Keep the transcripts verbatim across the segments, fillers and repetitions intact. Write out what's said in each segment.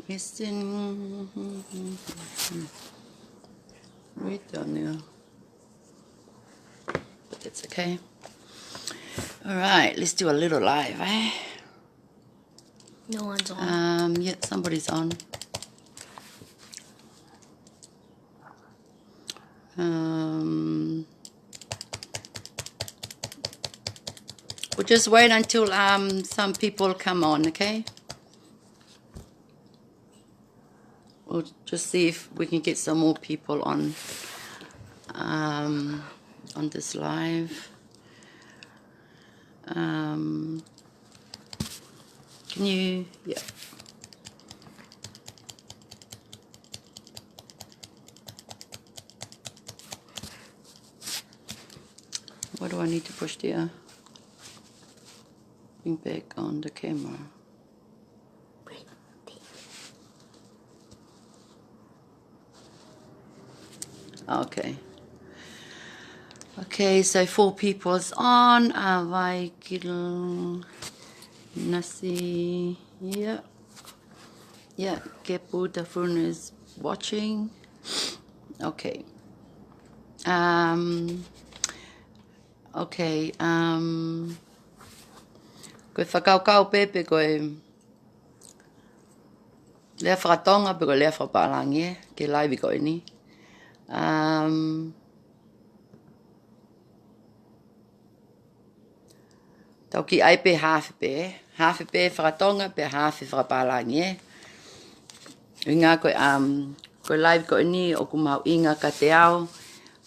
Missing. Wait on you. But it's okay. All right, let's do a little live, eh? No one's on. Um, yeah, somebody's on. Um, we'll just wait until um some people come on, okay? We'll just see if we can get some more people on um on this live. Um, can you, yeah. What do I need to push there? Bring back on the camera. Okay. Okay, so four people is on. Uh, Vaikil Nasi. Yeah. Yeah, Kepu Tafun is watching. Okay. Um, okay, um, ko e fakakaukau pē pe ko e lea fakatonga pe ko e lea fakapālangi, eh, ke live ko eni. Um, tau kiʻi ʻai pē hafe pē, eh. Hafe pē fakatonga pe hafe fakapālangi, eh. ʻUhinga ko e, um, ko e live ko eni ʻoku mahuʻinga kiate au.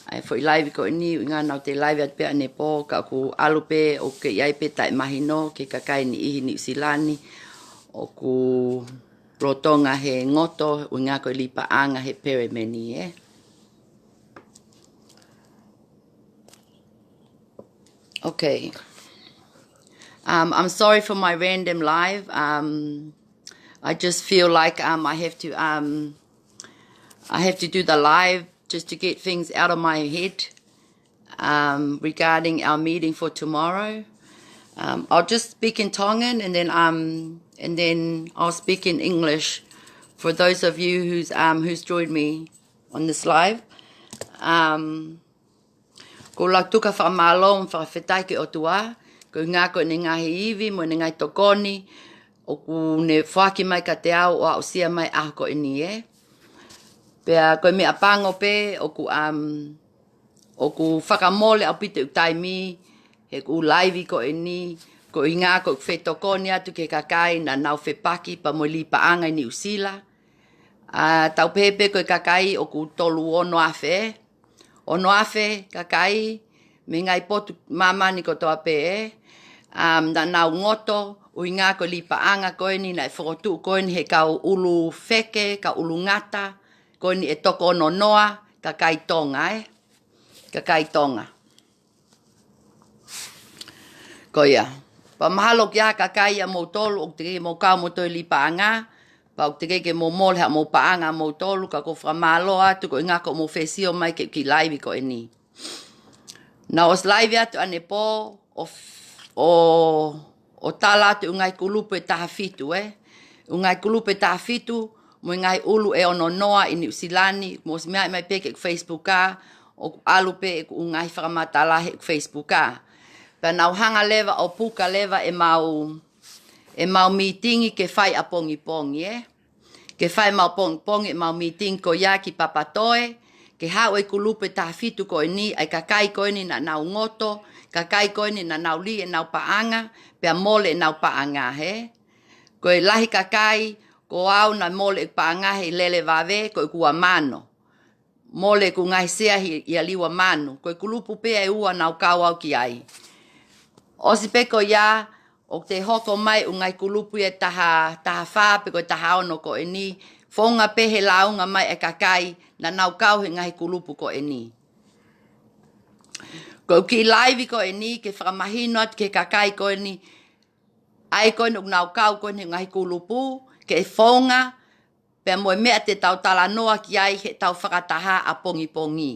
ʻA e foʻi live ko eni, ʻuhinga naʻa te live atu pē ʻanepō, ka ʻoku ʻalu pē ʻoku kei ʻi ai pē taʻemahino ki he kakai niʻihi Niu Sila ni ʻoku lolotonga he ngoto, ʻuhinga ko e lipaʻanga he pelemeni, eh. Okay. Um, I'm sorry for my random live. Um, I just feel like um, I have to um, I have to do the live just to get things out of my head um, regarding our meeting for tomorrow. Um, I'll just speak in Tongan and then um, and then I'll speak in English for those of you who's um, who's joined me on this live. Um, ko e lau tuku fakamālō mo e fakafetaʻi ki he ʻOtua, ko e ʻuhinga ko ʻene ngaahi ivi mo ʻene ngaahi tokoni, ʻoku ne foaki mai kiate au ʻo aʻusia mai ʻa e ʻaho ko eni, eh. Pea ko e meʻapango pē ʻoku, um, ʻoku fakamole ʻaupito ʻeku taimi, he ʻeku live ko eni, ko e ʻuhinga ko ʻeku fetokoni atu ki he kakai naʻa nau fepaki pea mo e lipaʻanga ʻi Niu Sila. ʻA, tau pehē pē ko e kakai ʻoku tolu ono afe, eh. Ono afe kakai, mei he ngaahi potu māmani kotoa pē, eh. Um, naʻa nau ngoto, ʻuhinga ko e lipaʻanga ko eni, naʻe fokotuʻu ko eni he kau ʻulu feke, kau ʻulu ngata, ko eni ʻe toko ono noa, kakai Tonga, eh. Kakai Tonga. Ko ia. Pea mahalo ki ha kakai ʻamoutolu, ʻoku teʻeki ke mou kau mo e toe lipaʻanga, pea ʻoku teʻeki ke mou mole haʻamou paʻanga ʻamoutolu, ka ʻoku ou fakamālō atu ko e ʻuhinga ko hoʻomou fie sio mai ki he kiʻi live ko eni. Naʻa ku ʻosi live atu ʻanepō, ʻo, ʻo, ʻo tala atu ʻū ngaahi kulupu ʻe taha fitu, eh. ʻŪ ngaahi kulupu ʻe taha fitu, mo e ngaahi ʻulu ʻe ono noa ʻi Niu Sila ni, mou ʻosi meaʻi mai pē ki heʻeku Facebook ā, ʻoku ʻalu pē ʻeku ʻū ngaahi fakamatala heʻeku Facebook ā. Pea naʻa ku hanga leva ʻo puka leva ʻemau, ʻemau mītingi ke fai ʻapongipongi, eh. Ke fai ʻemau pongipongi ʻemau mītingi ko ia ki Papatoe, ke haʻu e kulupu ʻe taha fitu ko eni, ʻa e kakai ko eni naʻa nau ngoto, kakai ko eni naʻa nau lī ʻenau paʻanga, pea mole ʻenau paʻanga, he. Ko e lahi kakai, ko au naʻe mole ʻeku paʻanga he lele vave, ko ʻeku ua mano. Mole ʻeku ngaahi sea ʻi, ʻi Liua Manu. Ko e kulupu pē ʻe ua naʻa ku kau au ki ai. ʻOsi pē ko ia, ʻoku toe hoko mai ʻū ngaahi kulupu ʻe taha, taha fā pe ko e taha ono ko eni. Founga pē he lāunga mai e kakai, naʻa nau kau he ngaahi kulupu ko eni. Ko e kiʻi laivi ko eni ke fakamahino atu ki he kakai ko eni, ʻa ia ko eni ʻoku nau kau ko eni he ngaahi kulupu, ki he founga, pea mo e meʻa te tau talanoa ki ai heʻetau fakataha ʻapongipongi.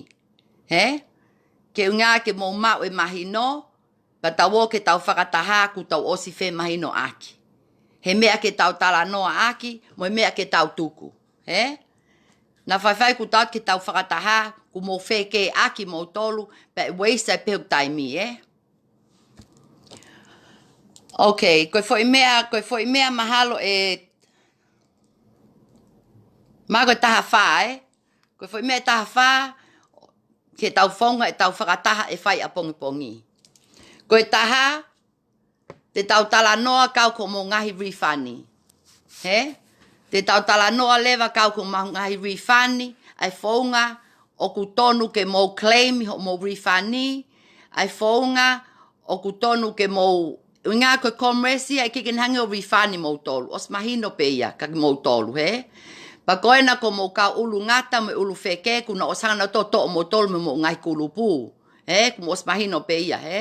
Hē? Ke ʻuhinga ke mou maʻu e mahino, pea tau ō ke tau fakataha kuo tau ʻosi femahinoʻaki. He meʻa ke tau talanoaʻaki, mo e meʻa ke tau tuku. Hē? Naʻa faifai kuo tau ke tau fakataha, kuo mou fekeʻaki moutolu, pea ʻe waste ai pē hoku taimi, ē? Ok, ko e foʻi meʻa, ko e foʻi meʻa mahalo ʻe, ma ko e taha fā, ē? Ko e foʻi meʻa ʻe taha fā, ke tau founga ʻetau fakataha ʻe fai ʻapongipongi. Ko e taha, te tau talanoa kau ki homou ngaahi refund. Hē? Te tau talanoa leva kau ki homou ngaahi refund, ʻa e founga ʻoku tonu ke mou claim hoʻomou refund, ʻa e founga ʻoku tonu ke mou, ʻuhinga ko e Commerce ia ʻe ʻikai ke ne hanga ʻo refund moutolu. ʻOsi mahino pē ia kia moutolu, hē? Pea ko ena ko homou kau ʻulungata mo e ʻulu feke, kuo nau ʻosi hanga ʻo toʻo moutolu mei homou ngaahi kulupu. Hē, kuo mou ʻosi mahino pē ia, hē?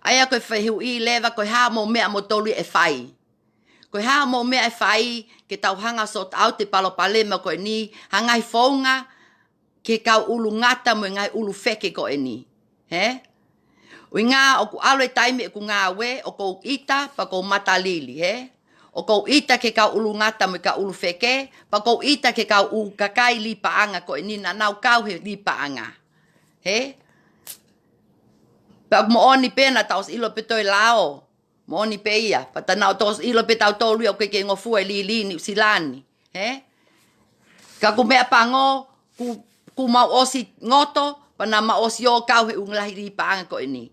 ʻA ia ko e fehuʻi leva, ko e hā hoʻomou meʻa moutolu ʻe fai. Ko e hā hoʻomou meʻa ʻe fai, ke tau hanga ʻo sort out e palopalema ko eni, ha ngaahi founga ki he kau ʻulungata mo e ngaahi ʻulu feke ko eni. Hē? ʻUhinga ʻoku ʻalu e taimi ʻeku ngāue, ʻoku ou ʻita, pea ʻoku ou matalili, hē? ʻOku ou ʻita ki he kau ʻulungata mo e kau ʻulu feke, pea ʻoku ou ʻita ki he kau ʻū kakai lī paʻanga ko eni naʻa nau kau he lī paʻanga. Hē? Pea ʻoku moʻoni pē naʻa tau ʻosi ʻilo pē toe lao. Moʻoni pē ia. Pea tā naʻa tau ʻosi ʻilo pē tautolu ia ʻoku ʻikai ke ngofua e lī lī Nuʻusila ni. Hē? Ka ko e meʻa pango, kuo, kuo mau ʻosi ngoto, pea naʻa mau ʻosi ō kau he ʻū ngaahi lī paʻanga ko eni.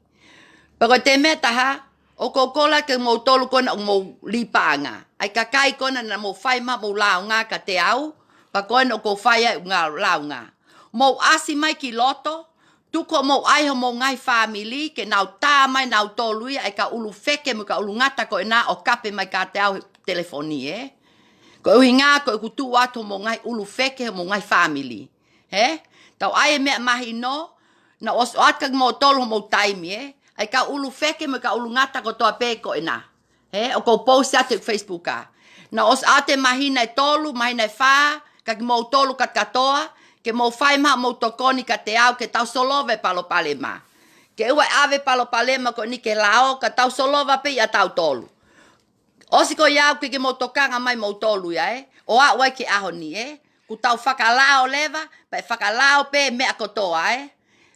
Pea ko e toe meʻa ʻe taha, ʻoku ou kole kia moutolu ko ena ʻoku mou lī paʻanga. ʻA e kakai ko ena naʻa mou fai mai hoʻomou lāunga kiate au, pea ko ena ʻoku ou fai ai e ʻū ngaahi lāunga. Mou ʻasi mai ki loto, tuku hoʻomou ʻai hoʻomou ngaahi fāmili, ke nau tā mai nautolu ia ʻa e kau ʻulu feke mo e kau ʻulungata ko ena ʻo kape mai kiate au he telefoni, ē. Ko e ʻuhinga, ko ʻeku tuʻu atu hoʻomou ngaahi ʻulu feke, hoʻomou ngaahi fāmili. Hē? Tau ʻai e meʻa mahino, naʻa ʻosi ʻoatu kia moutolu hoʻomou taimi, ē. ʻA e kau ʻulu feke mo e kau ʻulungata kotoa pē ko ena. Hē, ʻoku ou post atu he Facebook ā. Naʻa ʻosi ʻoatu e māhina ʻe tolu, māhina ʻe fā, kia moutolu kātoa, ke mou fai mai hoʻomou tokoni kiate au, ke tau solova e palopalema. Ke ʻoua ʻe ʻave e palopalema ko eni ki he lao, ka tau solova pē ʻia tautolu. ʻOsi ko ia ʻoku ʻikai ke mou tokanga mai moutolu ia, ē. ʻO aʻu ai ki he ʻaho ni, ē. Kuo tau fakalao leva, pea ʻe fakalao pē meʻa kotoa, ē.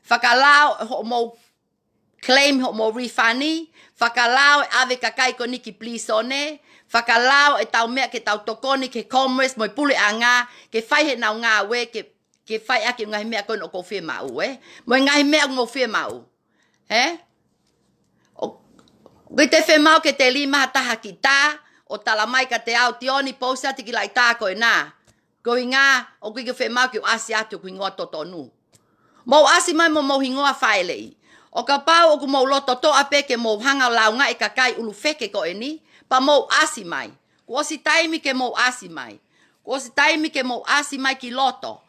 Fakalao hoʻomou claim hoʻomou refund, fakalao e ʻave e kakai ko eni ki pilīsone, fakalao ʻetau meʻa ke tau tokoni ki he Commerce mo e puleʻanga, ke fai heʻenau ngāue, ke, ke fai ʻaki e ngaahi meʻa ko ena ʻoku ou fiemaʻu, ē. Mo e ngaahi meʻa ʻoku mou fiemaʻu. Hē? ʻOku ʻikai te u fiemaʻu ke te lima ha taha ki tā, ʻo tala mai kiate au, Tioni, post atu e kiʻi laʻitā ko ena. Ko e ʻuhinga, ʻoku ʻikai ke u fiemaʻu ke u ʻasi atu hoku hingoa totonu. Mou ʻasi mai mo homou hingoa fāʻeleʻi. ʻO kapau ʻoku mou loto toʻa pē ke mou hanga ʻo lāungaʻi e kakai ʻulu feke ko eni, pea mou ʻasi mai. Kuo ʻosi taimi ke mou ʻasi mai. Kuo ʻosi taimi ke mou ʻasi mai ki loto.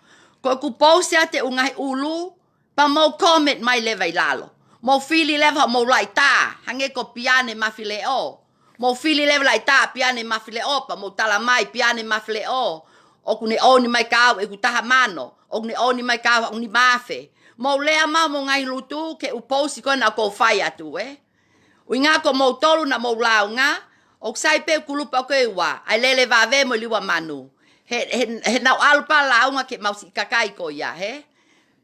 Ko ʻeku post atu e ʻū ngaahi ʻulu, pea mou comment mai leva ʻi lalo. Mou fili leva hoʻomou laʻitā, hangē ko Piane Mafileʻo. Mou fili leva laʻitā Piane Mafileʻo, pea mou tala mai Piane Mafileʻo. ʻOku ne ʻouni mai kia au ʻeku taha mano, ʻoku ne ʻouni mai kia au ʻeku nima afe. Mou lea mai hoʻomou ngaahi lutu ki he ʻū post ko ena ʻoku ou fai atu, ē. ʻUhinga ko moutolu naʻa mou lāunga, ʻoku sai pē e kulupu ko ē ʻe ua, ʻa e Lele Vave mo e Liua Manu. He, he, heʻenau ʻalu pē ʻo lāunga ki he ʻū siʻi kakai ko ia, hē?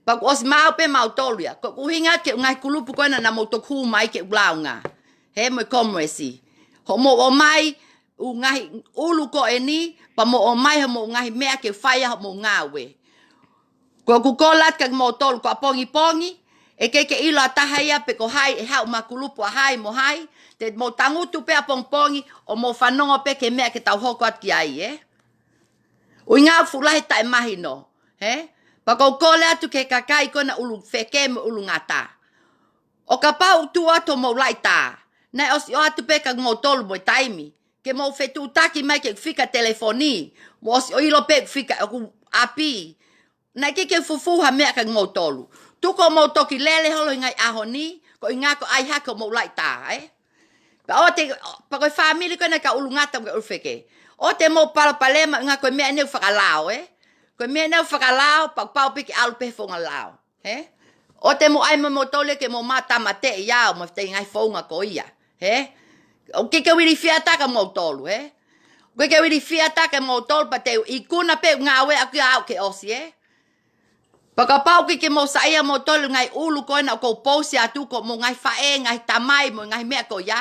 Pea kuo ʻosi maʻu pē mautolu ia. Ko ʻeku ʻuhinga ki he ʻū ngaahi kulupu ko ena naʻa mou toki hū mai ke u lāunga. Hē, mo e Commerce. Hoʻomou ʻomai e ʻū ngaahi ʻulu ko eni, pea mou ʻomai hoʻomou ngaahi meʻa ke fai ai hoʻomou ngāue. Ko ʻeku kole atu kia moutolu ko ʻapongipongi, ʻe ʻikai ke ʻilo ʻe ha taha ia pe ko hai ʻe haʻu mei he kulupu ʻa hai mo hai, te mou tangutu pē ʻapongipongi ʻo mou fanongo pē ki he meʻa ke tau hoko atu ki ai, ē? ʻUhinga ʻoku fuʻu lahi e taʻemahino, hē? Pea ʻoku ou kole atu ki he kakai ko ena ʻulu feke mo e ʻulungata. ʻO kapau ʻoku tuʻu atu hoʻomou laʻitā, naʻe ʻosi ʻoatu pē kia moutolu mo e taimi ke mou fetuʻutaki mai ki heʻeku fika telefoni, mou ʻosi ʻilo pē ʻeku fika ʻeku ʻapi. Naʻe ʻikai ke u fufū ha meʻa kia moutolu. Tuku hoʻomou toki lele holo he ngaahi ʻaho ni, ko e ʻuhinga ko e ʻai hake hoʻomou laʻi tā, ē? Pea ʻoua te, pea ko e fāmili ko ena ʻoku ʻulungata mo e ʻulufeke, ʻoua te mou palopalema, ʻuhinga ko e meʻa eni ʻoku fakalao, ē? Ko e meʻa eni ʻoku fakalao, pea kuo pau pē ke ʻalu pē he founga lao, ē? ʻOua te mou ʻai mo moutolu ia ke mou mātamateʻi au mo e ngaahi founga ko ia, ē? ʻOku ʻikai ke u ilifia ʻatā kia moutolu, ē? ʻOku ʻikai ke u ilifia ʻatā kia moutolu, pea te u ikuna pē ʻeku ngāue ʻaʻaku ia ʻo aʻu ki he ʻosi, ē? Pea kapau ʻoku ʻikai ke mou saiʻia moutolu he ngaahi ʻulu ko ena ʻoku ou pousi atu, ko hoʻomou ngaahi faʻē, ngaahi tamai mo e ngaahi meʻa ko ia,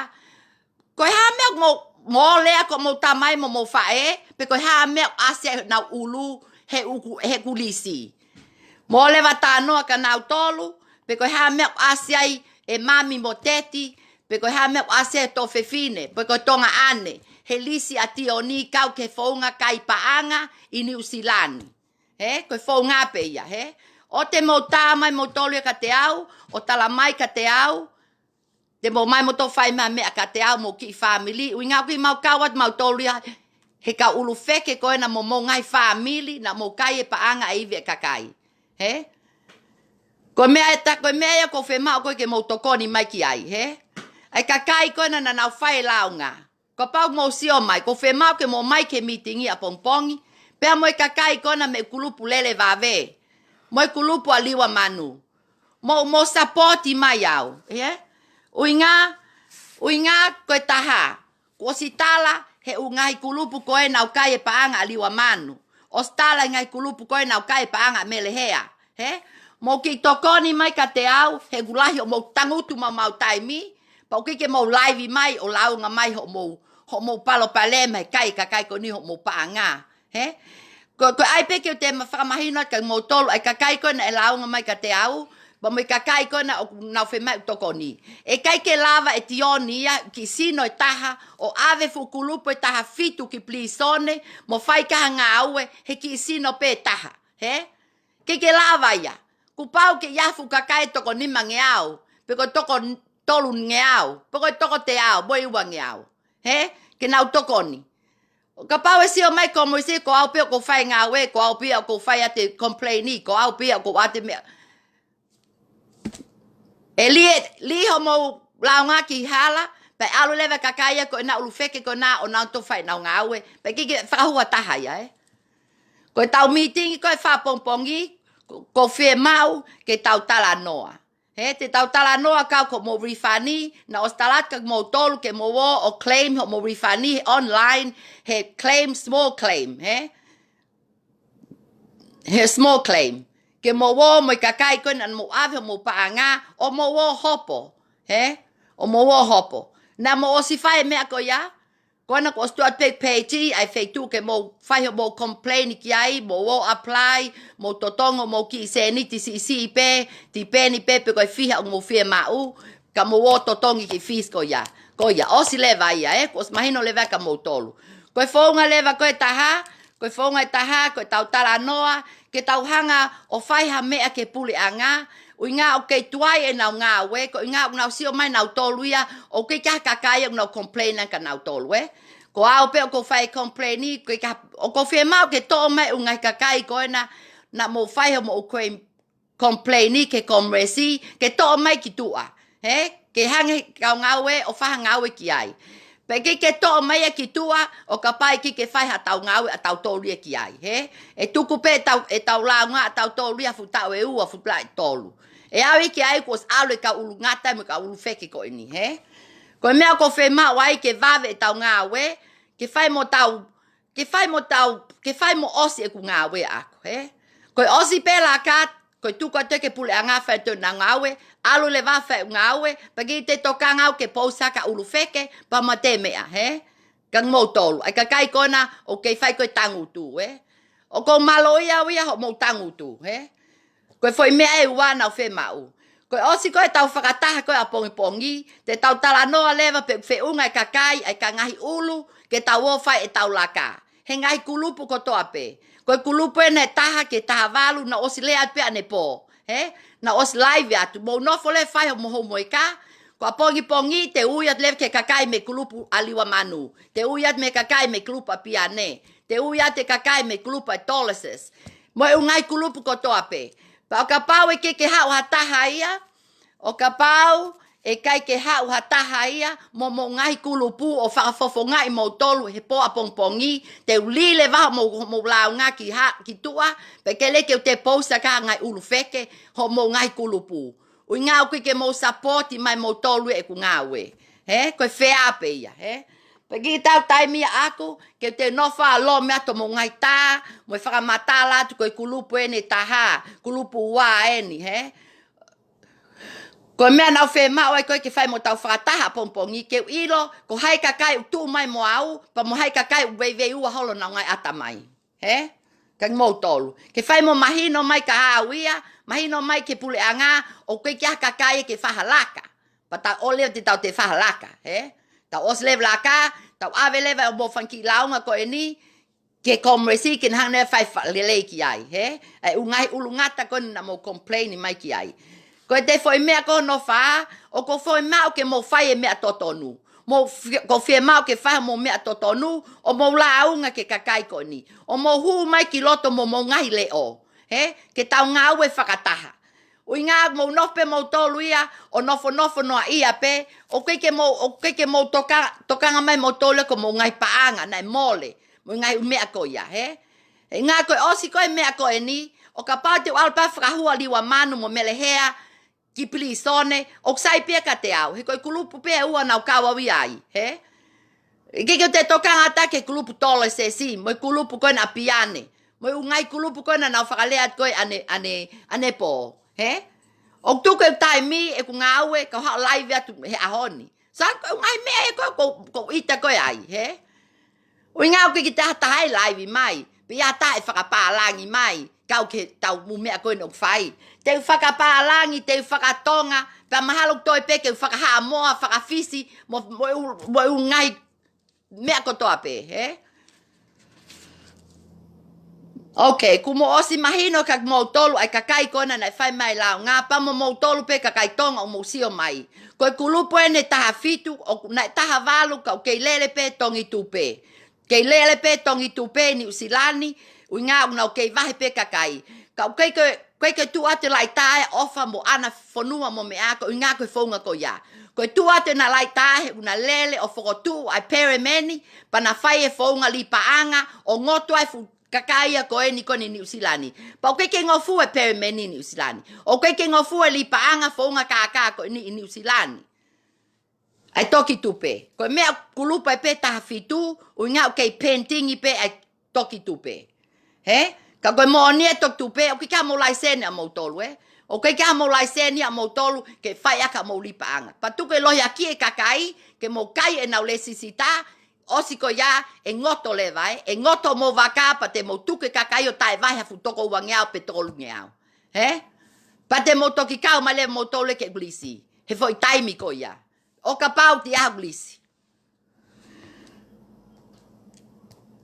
ko e hā e meʻa ʻoku mou, mou lea ko hoʻomou tamai mo hoʻomou faʻē, pe ko e hā e meʻa ʻoku ʻasi ai honau ʻulu he ʻoku, he ʻoku lisi? Mou lea ʻo talanoa kia nautolu, pe ko e hā e meʻa ʻoku ʻasi ai ʻe Mami mo Teti, pe ko e hā e meʻa ʻoku ʻasi ai e tuofefine, pe ko e tuongaʻane, he lisi ʻa Tioni kau ki he founga kai paʻanga ʻi Niu Silani. Ē, ko e founga pē ia, ē? ʻOua te mou tā mai moutolu ia kiate au, ʻo tala mai kiate au, te mou ō mai moutolu ʻo fai mai ha meʻa kiate au mo e kiʻi fāmili, ʻuhinga ʻoku ʻikai ke mau kau atu mautolu ia he kau ʻulufeke ko ena mo homou ngaahi fāmili naʻa mou kai e paʻanga ʻa e ivi ʻa e kakai. Ē? Ko e meʻa ē, tā ko e meʻa ia ʻoku ou fiemaʻu ko ē ke mou tokoni mai ki ai, ē? ʻA e kakai ko ena naʻa nau fai e lāunga. Kapau ʻoku mou sio mai, ʻoku ou fiemaʻu ke mou ō mai ki he mītingi ʻapongipongi, pea mo e kakai ko ena mei he kulupu Lele Vave, mo e kulupu ʻa Liua Manu. Mou, mou sapoti mai au, ē? ʻUhinga, ʻuhinga ko e taha, kuo ʻosi tala he ʻū ngaahi kulupu ko ena ʻoku kai e paʻanga ʻa Liua Manu. ʻOsi tala e ngaahi kulupu ko ena ʻoku kai e paʻanga ʻa Melehea, ē? Mou kiʻi tokoni mai kiate au, he ʻoku lahi hoʻomou tangutu maumau taimi, pea ʻoku ʻikai ke mou laivi mai ʻo lāunga mai hoʻomou, hoʻomou palopalema he kai e kakai ko eni hoʻomou paʻanga, ē? Ko, ko e ʻai pē ke u toe ma-, fakamahino atu kia moutolu, ʻa e kakai ko ena ʻe lāunga mai kiate au, pea mo e kakai ko ena ʻoku nau fiemaʻu tokoni. ʻE ʻikai ke lava ʻe Tioni ia, kiʻi sino ʻe taha, ʻo ʻave fuʻu kulupu ʻe taha fitu ki pilīsone, mo fai ki ai ha ngāue, he kiʻi sino pē ʻe taha, ē? ʻIkai ke lava ia. Kuo pau ke ʻi ai ha fuʻu kakai ʻe toko nimangeau, pe ko e toko tolungeau, pe ko e toko teau, mo e uangeau, ē? Ke nau tokoni. Kapau ʻe sio mai e kominisī, ko au pē ʻoku ou fai e ngāue, ko au pē ʻoku ou fai ʻa e complain, ko au pē ʻoku ou ʻoatu e meʻa. ʻE lī, lī hoʻomou lāunga ki hala, pea ʻalu leva e kakai ia ko ena ʻulufeke ko ena ʻo nau toe fai ʻenau ngāue, pea ʻikai ke fakahū ha taha ia, ē? Ko ʻetau mītingi ko ē fakapongipongi, ʻoku, ʻoku ou fiemaʻu ke tau talanoa. Ē, te tau talanoa kau ki hoʻomou refund, naʻe ʻosi tala atu kia moutolu ke mou ō ʻo claim hoʻomou refund he online, he claim small claim, ē? He small claim. Ke mou ō mo e kakai ko ena naʻa mou ʻave hoʻomou paʻanga, ʻo mou ō hopo, ē? ʻO mou ō hopo. Naʻa mou ʻosi fai e meʻa ko ia, ko ena kuo ʻosi tuʻu atu pē ki he peiti ʻa e feituʻu ke mou fai hoʻomou complain ki ai, mou ō apply, mou totongi hoʻomou kiʻi sēniti siʻisiʻi pē, tipeni pē pe ko e fiha ʻoku mou fiemaʻu, ka mou ō totongi e kiʻi fees ko ia. Ko ia, ʻosi leva ia, ē, kuo ʻosi mahino leva kia moutolu. Ko e founga leva ko ē ʻe taha, ko e founga ʻe taha, ko ʻetau talanoa, ke tau hanga ʻo fai ha meʻa ki he puleʻanga, ʻuhinga ʻoku kei tuai ʻenau ngāue, ko e ʻuhinga ʻoku nau sio mai nautolu ia, ʻoku ʻikai ke ʻi ai ha kakai ʻoku nau complain ange kia nautolu, ē. Ko au pē ʻoku ou fai e complain, ʻikai ke ʻi ai ha, ʻoku ou fiemaʻu ke toʻo mai e ʻū ngaahi kakai ko ena, naʻa mou fai hoʻomou claim, complain ki he kominisī, ke toʻo mai ki tuʻa, ē? Ke hanga ʻe he kau ngāue ʻo fai ha ngāue ki ai. Pea ʻikai ke toʻo mai ia ki tuʻa, ʻo kapau ʻe ʻikai ke fai haʻatau ngāue ʻatautolu ia ki ai, ē? ʻE tuku pē ʻetau, ʻetau lāunga ʻatautolu ia fuʻu taʻu ʻe ua, fuʻu taʻu ʻe tolu. ʻE aʻu ia ki ai kuo ʻosi ʻalu e kau ʻulungata mo e kau ʻulufeke ko eni, ē? Ko e meʻa ʻoku ou fiemaʻu ai ke vave ʻetau ngāue, ke fai mo tau, ke fai mo tau, ke fai mo ʻosi ʻeku ngāue ʻaʻaku, ē? Ko e ʻosi pē laka, ko e tuku atu ki he puleʻanga fai atu ʻenau ngāue, ʻalu leva fai e ngāue, pea ʻikai te u tokanga au ke pousi ha kau ʻulufeke, pea mate e meʻa, ē? Kia moutolu, ʻa e kakai ko ena ʻoku kei fai ko ē tangutu, ē? ʻOku ou mālōʻia au ia hoʻomou tangutu, ē? Ko e foʻi meʻa ʻe ua naʻa ku fiemaʻu. Ko e ʻosi ko ē ʻetau fakataha ko ē ʻapongipongi, te tau talanoa leva pe ʻoku feʻunga e kakai, ʻa e kau ngaahi ʻulu, ke tau ō fai ʻetau laka he ngaahi kulupu kotoa pē. Ko e kulupu ena ʻe taha ki he taha valu naʻe ʻosi lea atu pē ʻanepō, ē? Naʻe ʻosi live atu, mou nofo leva ʻo fai hoʻomou homework, ka ko ʻapongipongi te u ui atu leva ki he kakai mei he kulupu ʻa Liua Manu, te u ui atu mei he kakai mei he kulupu ʻa Piane, te u ui atu e kakai mei he kulupu ʻa Dolosis, mo e ʻū ngaahi kulupu kotoa pē. Pea ʻo kapau ʻe ʻikai ke haʻu ha taha ia, ʻo kapau ʻe ʻikai ke haʻu ha taha ia, mo hoʻomou ngaahi kulupu ʻo fakafofongaʻi moutolu he pō ʻapongipongi, te u lī leva hoʻomou, hoʻomou lāunga ki ha, ki tuʻa, pea ʻikai leva ke u te pousa ki ha ngaahi ʻulu feke, hoʻomou ngaahi kulupu. ʻUhinga ʻoku ʻikai ke mou sapoti mai moutolu ʻeku ngāue. Hē? Ko e fea pē ia, hē? Pea ʻikai ke tau taimi ia ʻaʻaku, ke te nofo ʻo lōmia atu hoʻomou ngaahi tā, mo e fakamatala atu ko e kulupu eni ʻe taha, kulupu ua eni, hē? Ko e meʻa naʻa ku fiemaʻu ai ko ē ke fai mo tau fakataha ʻapongipongi ke u ʻilo, ko hai kakai ʻoku tuʻu mai mo au, pea mo hai kakai ʻoku veiveiua holo honau ngaahi ʻatamai. Hē? Kia kimoutolu. Ke fai mo mahino mai kia au ia, mahino mai ki he puleʻanga, ʻoku ʻikai ke ʻi ai ha kakai ke fai ha laka. Pea tau ʻosi leva te tau toe fai ha laka, hē? Tau ʻosi leva laka, tau ʻave leva hoʻomou fanga kiʻi lāunga ko eni, ki he Kōmesi ke na hanga ʻo fai fakalelei ki ai, hē? ʻA e ʻū ngaahi ʻulungata ko eni naʻa mou complain mai ki ai. Ko e te foʻi meʻa ko hono fā, ʻoku ou fiemaʻu ke mou fai e meʻa totonu. Mou fie-, ʻoku ou fiemaʻu ke fai hoʻomou meʻa totonu, ʻo mou lāunga ki he kakai ko eni. ʻO mou hū mai ki loto mo hoʻomou ngaahi leʻo, hē? Ke tau ngāue fakataha. ʻUhinga mou nofo pē moutolu ia, ʻo nofonofo noaʻia pē, ʻoku ʻikai ke mou, ʻoku ʻikai ke mou toka-, tokanga mai moutolu ia ki hoʻomou ngaahi paʻanga, naʻe mole, mo e ngaahi ʻū meʻa ko ia, hē? ʻUhinga ko e ʻosi ko ē meʻa ko eni, ʻo kapau te u ʻalu pē ʻo fakahua Liua Manu mo Mele Hea ki pilīsone, ʻoku sai pē ia kiate au, he ko e kulupu pē ʻe ua naʻa ku kau au ia ai, hē? ʻIkai ke u te tokanga atu ki he kulupu Tolo Sesi, mo e kulupu ko ena ʻa Piane, mo e ʻū ngaahi kulupu ko ena naʻa nau fakalea atu ko ē ʻane, ʻane, ʻanepō, hē? ʻOku tuku e taimi ʻeku ngāue, kau haʻu ʻo laivi atu he ʻaho ni. Sai ko e ʻū ngaahi meʻa ē ko ē ʻoku, ʻoku ou ʻita ko ē ai, hē? ʻUhinga ʻoku ʻikai ke ʻi ai ha taha ʻe laivi mai, pe ʻi ai ha taha ʻe fakapālangi mai, kau ki heʻetau ʻū meʻa ko eni ʻoku fai. Te u fakapālangi, te u fakatonga, pea mahalo ʻoku toe pē ke u fakahaʻamoa, fakafisi, mo, mo e ʻū, mo e ʻū ngaahi meʻa kotoa pē, hē? Ok, kuo mou ʻosi mahino kia kimoutolu ʻa e kakai ko ena naʻe fai mai e lāunga, pea mo moutolu pē kakai Tonga ʻoku mou sio mai. Ko e kulupu eni ʻe taha fitu, ʻoku, naʻe taha valu, ka ʻoku kei lele pē Tongitupe. Kei lele pē Tongitupe ʻi Nuʻusila ni, ʻuhinga ʻoku nau kei vahe pē kakai. Ka ʻoku ʻikai ke, ʻikai ke tuʻu atu e laʻitā ʻe ʻofa mo ʻAna Fonua mo meʻa ko e ʻuhinga ko e founga ko ia. Ko e tuʻu atu ʻena laʻitā he ʻoku na lele ʻo fokotuʻu ʻa e pelemeni, pea na fai e founga lī paʻanga, ʻo ngoto ai e fuʻu kakai ia ko eni ko eni ʻi Nuʻusila ni. Pea ʻoku ʻikai ke ngofua e pelemeni ʻi Nuʻusila ni. ʻOku ʻikai ke ngofua e lī paʻanga founga kākā ko eni ʻi Nuʻusila ni. ʻA e Tokitupe. Ko e meʻa kulupu ai pē taha fitu, ʻuhinga ʻoku kei pending pē ʻa e Tokitupe. Hē? Ka ko e moʻoni e Tokitupe, ʻoku ʻikai ke ʻi ai haʻamou laiseni ʻamoutolu, ē? ʻOku ʻikai ke ʻi ai haʻamou laiseni ʻamoutolu ke fai ʻaki haʻamou lī paʻanga. Pea tuku e lohiakiʻi e kakai, ke mou kai ʻenau lēsisita, ʻosi ko ia, ʻe ngoto leva, ē? ʻE ngoto hoʻomou vaka, pea te mou tuku e kakai ʻo taʻevahe ha fuʻu toko uangeau pe tolungeau. Hē? Pea te mou toki kau mai leva moutolu ki he kulisi. He foʻi taimi ko ia. ʻO kapau te u ʻalu ʻo lisi.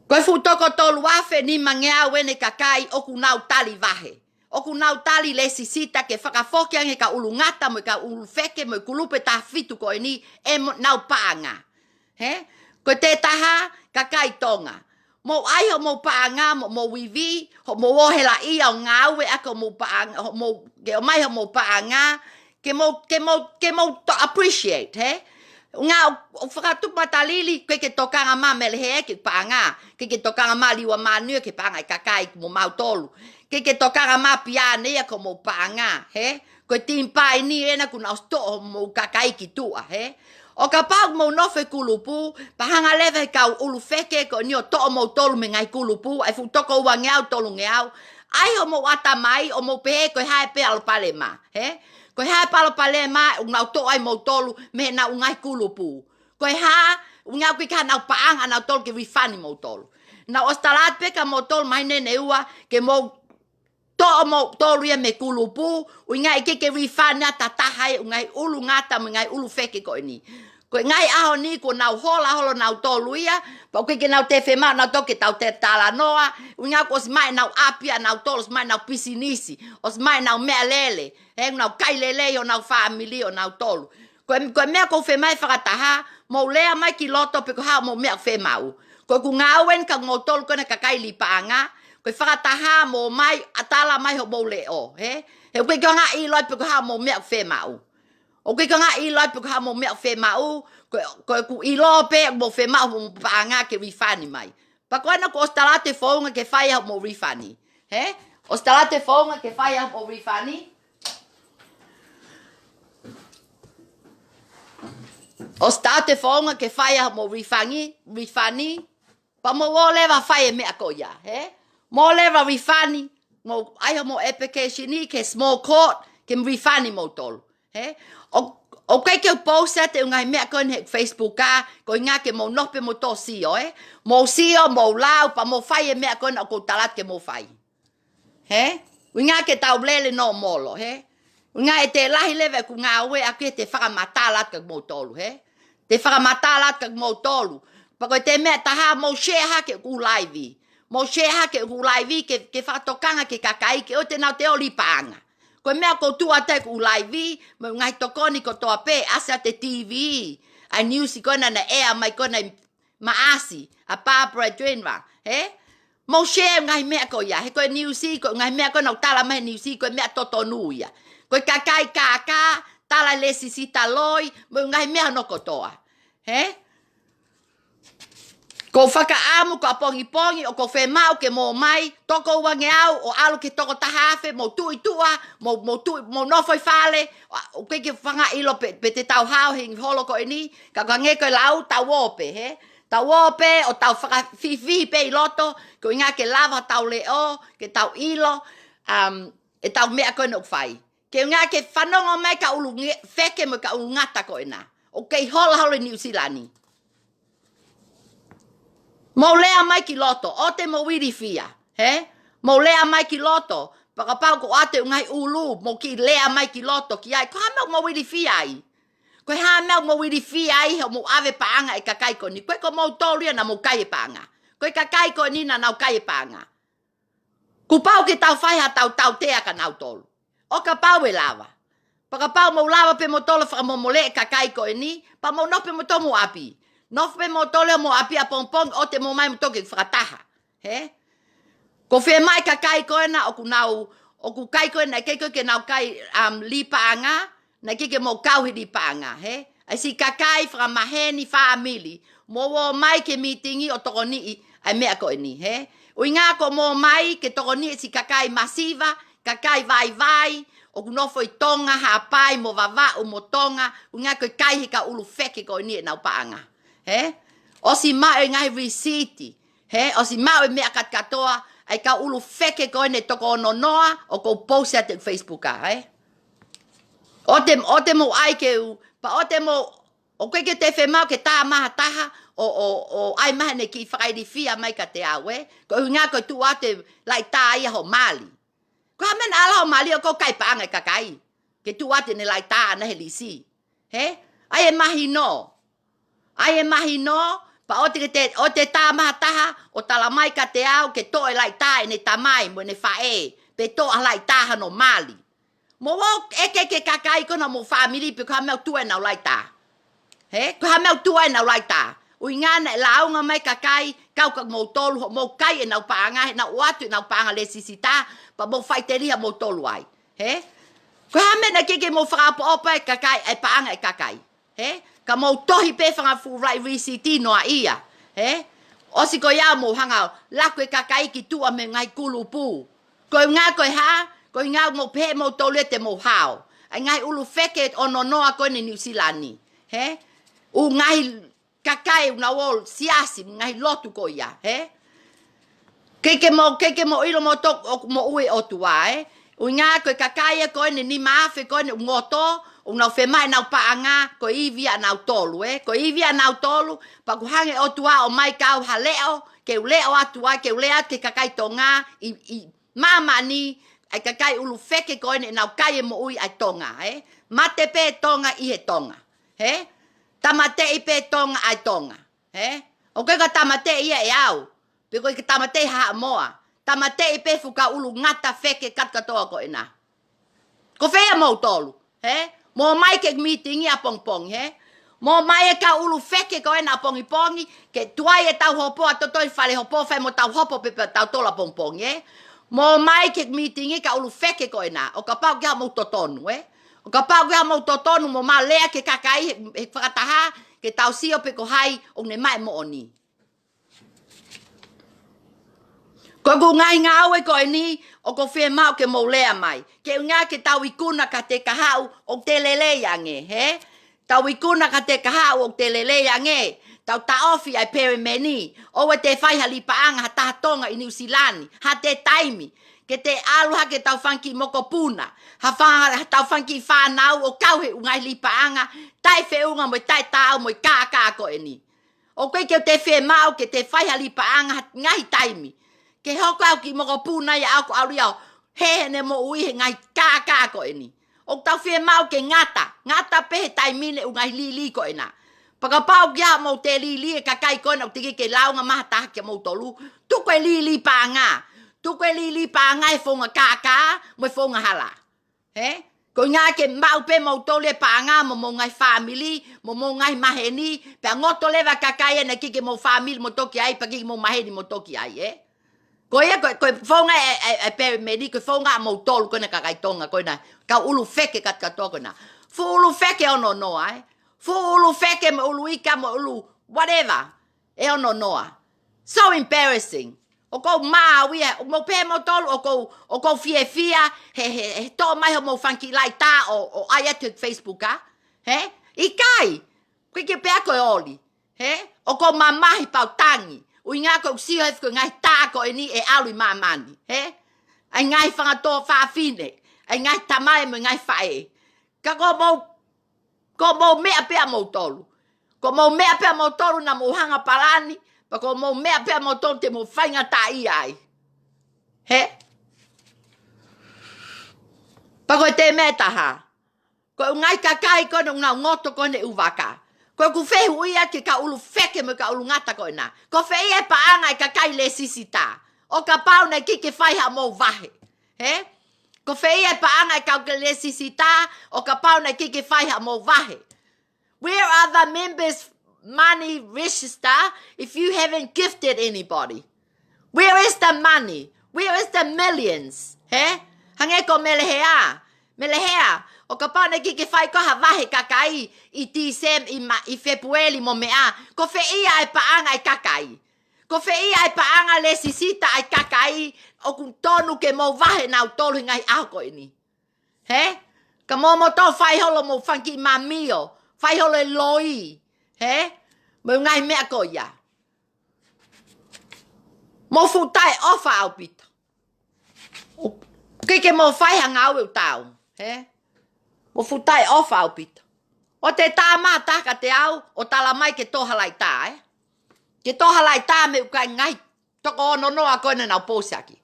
Ko e fuʻu toko tolu afe nimangeau eni e kakai ʻoku nau tali vahe. ʻOku nau tali lēsisita ke fakafoki ange ki he kau ʻulungata mo e kau ʻulu feke mo e kulupu ʻe taha fitu ko eni ʻenau paʻanga. Hē? Ko e taha, kakai Tonga. Mou ʻai hoʻomou paʻanga, mo, mou ivi, hoʻomou ō helaʻia ʻo ngāue ʻaki hoʻomou paʻanga, hoʻomou, ke ʻomai hoʻomou paʻanga, ke mou, ke mou, ke mou to appreciate, hē? ʻUhinga ʻoku, ʻoku fakatupu matalili, ʻikai ke tokanga mai Mele Hea ki he paʻanga, ʻikai ke tokanga mai Liua Manu ia ki he paʻanga ʻa e kakai mo mautolu, ʻikai ke tokanga mai Piane ia ki hoʻomou paʻanga, hē? Ko e timi paini ena kuo nau ʻosi toʻo hoʻomou kakai ki tuʻa, hē? ʻO kapau ʻoku mou nofo he kulupu, pea hanga leva he kau ʻulu feke ko eni ʻo toʻo moutolu mei he ngaahi kulupu, ʻa e fuʻu toko uangeau, tolungeau. ʻAi hoʻomou ʻatamai, ʻo mou pehē ko e hā pē ʻa e palopalema, hē? Ko e hā e palopalema, ʻoku nau toʻo ai moutolu mei heʻenau ngaahi kulupu. Ko e hā, ʻuhinga ʻoku ʻikai ke ʻi ai haʻanau paʻanga ʻanautolu ke refund moutolu. Naʻa ku ʻosi tala atu pē kia moutolu māhina ʻe ua, ke mou toʻo moutolu ia mei he kulupu, ʻuhinga ʻe ʻikai ke refund ʻe ha taha ia ʻa e ʻū ngaahi ʻulungata mo e ngaahi ʻulu feke ko eni. Ko e ngaahi ʻaho ni kuo nau hola holo nautolu ia, pea ʻoku ʻikai ke nau toe fiemaʻu nautolu ke tau toe talanoa, ʻuhinga kuo ʻosi maʻu ʻenau ʻapi ʻanautolu, ʻosi maʻu ʻenau pisinisi, ʻosi maʻu ʻenau meʻalele, hē, nau kai lelei honau fāmili ʻanautolu. Ko e, ko e meʻa ʻoku ou fiemaʻu fakataha, mou lea mai ki loto pe ko e hā hoʻomou meʻa ʻoku fiemaʻu. Ko ʻeku ngāue eni kia moutolu ko ena kakai lī paʻanga, Ko e fakataha mo mai, ʻa tala mai hoʻomou leʻo, hē? He ʻoku ʻikai ke u hanga ʻo ʻilo ai pe ko e hā hoʻomou meʻa ʻoku fiemaʻu. ʻOku ʻikai ke u hanga ʻo ʻilo ai pe ko e hā hoʻomou meʻa ʻoku fiemaʻu, ko, ko ʻeku ʻilo pē ʻoku mou fiemaʻu hoʻomou paʻanga ke refund mai. Pea ko ena kuo ʻosi tala atu e founga ke fai ai hoʻomou refund. Hē? ʻOsi tala atu e founga ke fai ai hoʻomou refund. ʻOsi tala atu e founga ke fai ai hoʻomou refund, refund. Pea mou ō leva ʻo fai e meʻa ko ia, hē? Mou ō leva ʻo refund, mou ʻai hoʻomou application ki he small court, ke refund moutolu, hē? ʻO, ʻoku ʻikai ke u post atu e ngaahi meʻa ko eni he Facebook ā, ko e ʻuhinga ke mou nofo pē mou tō sio, ē? Mou sio, mou lau, pea mou fai e meʻa ko ena ʻoku ou tala atu ke mou fai. Hē? ʻUhinga ke tau lele nōmolo, hē? ʻUhinga ʻe toe lahi leva ʻeku ngāue ʻaʻaku ia te u fakamatala atu kia moutolu, hē? Te u fakamatala atu kia moutolu. Pea ko e toe meʻa ʻe taha, mou share hake ʻeku live. Mou share hake ʻeku live ke, ke fakatokanga ki he kakai ke ʻoua te nau toe ō ʻo lī paʻanga. Ko e meʻa ʻoku ou tuʻu atu ai ʻeku live, mo e ngaahi tokoni kotoa pē, ʻasi atu e T V, ʻa e news ko ena naʻe ʻea mai ko ena ʻi Maʻasi, ʻa Barbara Drinva, hē? Mou share e ngaahi meʻa ko ia, he ko e news, ko e ngaahi meʻa ko ena ʻoku tala mai he news, ko e meʻa totonu ia. Ko e kakai kākā, tala lesisita loi, mo e ngaahi meʻa hono kotoa, hē? ʻOku ou fakaʻamu ko ʻapongipongi ʻoku ou fiemaʻu ke mou ō mai, toko uangeau ʻo ʻalu ki he toko taha afe, mou tuʻu ʻi tuʻa, mou, mou tuʻu, mou nofo ʻi fale, ʻa, ʻoku ʻikai ke u hanga ʻo ʻilo pe, pe te tau hao he holo ko eni, ka ʻoku hangē ko e lau, tau ō pē, hē? Tau ō pē ʻo tau fakafifi pē ʻi loto, ko e ʻuhinga ke lava hotau leʻo, ke tau ʻilo, um, ʻetau meʻa ko ena ʻoku fai. Ko e ʻuhinga ke fanongo mai e kau ʻulu nge-, feke mo e kau ʻulu ngata ko ena. ʻOku kei hola holo ʻi New Zealand. Mou lea mai ki loto, ʻoua te mou ilifia, hē? Mou lea mai ki loto, pea kapau ʻoku ʻoatu e ngaahi ʻulu, mou kiʻi lea mai ki loto ki ai, ko e hā e meʻa ʻoku mou ilifia ai? Ko e hā e meʻa ʻoku mou ilifia ai, hoʻomou ʻave paʻanga e kakai ko eni? Ko e ko moutolu ia naʻa mou kai e paʻanga. Ko e kakai ko eni naʻa nau kai e paʻanga. Kuo pau ke tau fai haʻatau tautea kia nautolu. ʻO kapau ʻe lava. Pea kapau mou lava pē moutolu ʻo fakamolemoleʻi e kakai ko eni, pea mou nofo pē moutolu homou ʻapi. Nofo pē moutolu homou ʻapi ʻapongipongi, ʻoua te mou ō mai moutolu ke fakataha. Hē? ʻOku ou fiemaʻu e kakai ko ena ʻoku nau, ʻoku kai ko ena, ʻikai ko ē ke nau kai, um, lī paʻanga, naʻe ʻikai ke mou kau he lī paʻanga, hē? ʻA e siʻi kakai fakamaheni fāmili, mou ō mai ki he mītingi ʻo tokoniʻi ʻa e meʻa ko eni, hē? ʻUhinga ko hoʻomou ō mai ke tokoniʻi e siʻi kakai masiva, kakai vaivai, ʻoku nofo ʻi Tonga, Haʻapai mo Vavaʻu mo Tonga, ʻuhinga ko e kai he kau ʻulu feke ko eni ʻenau paʻanga, hē? ʻOsi maʻu e ngaahi receipti, hē, ʻosi maʻu e meʻa kātoa, ʻa e kau ʻulu feke ko eni ʻe toko ono noa, ʻoku ou post atu ʻi he Facebook ā, hē? ʻOua te, ʻoua te mou ʻai ke u, pea ʻoua te mou, ʻoku ʻikai ke u toe fiemaʻu ke tā mai ha taha, ʻo, ʻo, ʻo ʻai mai haʻane kiʻi fakailifia mai kiate au, ē? Ko e ʻuhinga ko e tuʻu atu e laʻitā ia hoʻo mali. Ko e hā e meʻa naʻa ala hoʻo mali ʻo ʻikai ko e kai paʻanga e kakai. Ke tuʻu atu ʻene laʻitā ʻana he lisi. Hē? ʻAi e mahino. ʻAi e mahino, pea ʻoua te ke te, ʻoua te tā mai ha taha, ʻo tala mai kiate au, ke toʻo e laʻitā ʻene tamai, mo ʻene faʻē, pe toʻo ha laʻitā hano mali. Mou ō ʻeke ki he kakai ko ena homou fāmili pe ko e hā e meʻa ʻoku tuʻu ai ʻenau laʻitā. Hē? Ko e hā e meʻa ʻoku tuʻu ai ʻenau laʻitā. ʻUhinga naʻe lāunga mai e kakai, kau kia moutolu, hoʻomou kai ʻenau paʻanga, he naʻa nau ʻoatu ʻenau paʻanga lesisita, pea mou faʻiteliha moutolu ai. Hē? Ko e hā e meʻa naʻe ʻikai ke mou fakaʻopoʻopo ai e kakai, e paʻanga e kakai. Hē? Ka mou tohi pē fanga fuʻu laʻi receipti noa ia. Hē? ʻOsi ko ia mou hanga ʻo laku e kakai ki tuʻa mei he ngaahi kulupu. Ko e ʻuhinga ko e hā, ko e ʻuhinga mou pehē moutolu ia te mou hao. ʻA e ngaahi ʻulu feke ono noa ko eni New Zealand. Hē? ʻUhinga e ngaahi kakai ʻoku nau ō siasi, ngaahi lotu ko ia, hē? ʻIkai ke mou, ʻikai ke mou ʻilo moutolu ʻoku moʻui e ʻOtua, ē? ʻUhinga ko e kakai ia ko eni nima afe ko eni ʻoku ngoto, ʻoku nau fiemaʻu ʻenau paʻanga, ko e ivi ʻanautolu, ē? Ko e ivi ʻanautolu, pea ʻoku hanga ʻe he ʻOtua ʻo ʻomai kia au ha leʻo, ke u leʻo atu ai, ke u lea atu ki he kakai Tonga, ʻi, ʻi māmani, ʻa e kakai ʻulu feke ko eni ʻenau kai e moʻui ʻa e Tonga, ē? Mate pē Tonga ʻi he Tonga, hē? Tāmateʻi pē Tonga ʻa e Tonga, hē? ʻOku ʻikai ko e tāmateʻi ia ʻe au, pe ko e tāmateʻi Haʻamoa. Tāmateʻi pē fuʻu kau ʻulu ngata feke kātoa ko ena. Ko fē ia moutolu, hē? Mou ō mai ki he mītingi ʻapongipongi, hē? Mou ō mai e kau ʻulu feke ko ena ʻapongipongi, ke tuai ʻetau hopo ʻa toto ʻi fale hopo, fai mo tau hopo pē pea tau tola pongipongi, ē. Mou ō mai ki he mītingi kau ʻulu feke ko ena. ʻO kapau ʻoku ʻi ai haʻamou totonu, ē. ʻO kapau ʻoku ʻi ai haʻamou totonu, mou ō mai ʻo lea ki he kakai he, he fakataha, ke tau sio pe ko hai ʻoku ne maʻu e moʻoni. Ko ʻeku ngaahi ngāue ko eni, ʻoku ou fiemaʻu ke mou lea mai. Ke ʻuhinga ke tau ikuna kiate kahaʻu ʻoku te lelei ange, hē? Tau ikuna kiate kahaʻu ʻoku te lelei ange. Tau taʻofi ʻa e pelemeni. ʻOua te fai ha lipaʻanga ha taha Tonga ʻi Niu Silani. Ha te taimi. Ke te ʻalu hake ʻetau fanga kiʻi mokopuna. Ha fa-, ha tau fanga kiʻi fānau ʻo kau he ʻū ngaahi lipaʻanga. Taʻefeʻunga mo e taʻetaau mo e kākā ko eni. ʻOku ʻikai ke te fiemaʻu ke te fai ha lipaʻanga ha ngaahi taimi. Ke hoko ʻa e kiʻi mokopuna ia ʻo ʻalu ia ʻo hē heʻene moʻui he ngaahi kākā ko eni. ʻOku tau fiemaʻu ke ngata, ngata pē he taimi ni e ʻū ngaahi lili ko ena. Pea kapau ʻoku ʻi ai haʻamou te lili e kakai ko ena ʻoku teʻeki ke lāunga mai ha taha kiate kimoutolu. Tuku e lili paʻanga. Tuku e lili paʻanga he founga kākā, mo e founga hala. Hē? Ko e ʻuhinga ke maʻu pē moutolu e paʻanga mo homou ngaahi fāmili, mo homou ngaahi maheni, pea ngoto leva e kakai ʻe ʻikai ke mou fāmili mo toki ai, pea ʻikai ke mou maheni mo toki ai, ē? Ko ia, ko, ko e founga e, e, e pelemeni, ko e founga ʻamoutolu, ko ena kakai Tonga, ko ena kau ʻulu feke kātoa ko ena. Fuʻu ʻulu feke ʻo nonoa, ē? Fuʻu ʻulu feke mo ʻulu ika mo ʻulu whatever. ʻE ʻo nonoa. So embarrassing. ʻOku ou maau ia, mou pehē moutolu, ʻoku ou, ʻoku ou fiefia, he, he, he toʻo mai homou fanga kiʻi laita ʻo, ʻo ʻai atu he Facebook, ā? Hē? ʻIkai. ʻIkai ke pehē ko e oli. Hē? ʻOku ou mamahi pea u tangi. ʻUhinga ʻoku ou sio he fuʻu ngaahi tā ko eni ʻe ʻalu ʻi māmani. Hē? ʻA e ngaahi fanga tuofāfine. ʻA e ngaahi tamai mo e ngaahi faʻē. Ka ko mou, ko mou meʻa pē ʻamoutolu. Ko mou meʻa pē ʻamoutolu naʻa mou hanga palani, pea ko mou meʻa pē ʻamoutolu te mou faingataʻaʻia ai. Hē? Pea ko e te meʻa ʻe taha. Ko e ʻū ngaahi kakai ko ena ʻoku nau ngoto ko ena he ʻū vaka. Ko ʻeku fehuʻi ia ki he kau ʻulu feke mo e kau ʻulu ngata ko ena. Ko fē ia e paʻanga e kakai lēsisita? ʻO kapau naʻe ʻikai ke fai haʻamou vahe. Hē? Ko fē ia e paʻanga e kau ke lēsisita, ʻo kapau naʻe ʻikai ke fai haʻamou vahe? Where are the members' money register if you haven't gifted anybody? Where is the money? Where is the millions? Hē? Hangē ko Melehea. Melehea, ʻo kapau naʻe ʻikai ke fai koā ha vahe kakai ʻi Tīsem-, ʻi Ma-, ʻi Fēpueli mo meʻa. Ko fē ia e paʻanga e kakai? Ko fē ia e paʻanga lēsisita ʻa e kakai ʻoku tonu ke mou vahe nautolu he ngaahi ʻaho ko eni? Hē? Ka mou moutolu fai holo mou fanga kiʻi mamio, fai holo e loi. Hē? Mo e ngaahi meʻa ko ia. Mou fuʻu taʻeʻofa ʻaupito. ʻIkai ke mou fai ha ngāue ʻoku taau. Hē? Mou fuʻu taʻeʻofa ʻaupito. ʻOua te tā mai ha taha kiate au, ʻo tala mai ke toʻo ha laita, ē? Ke toʻo ha laita mei he ʻū kakai ngaahi toko ono noa ko ena naʻa nau pousi ʻaki.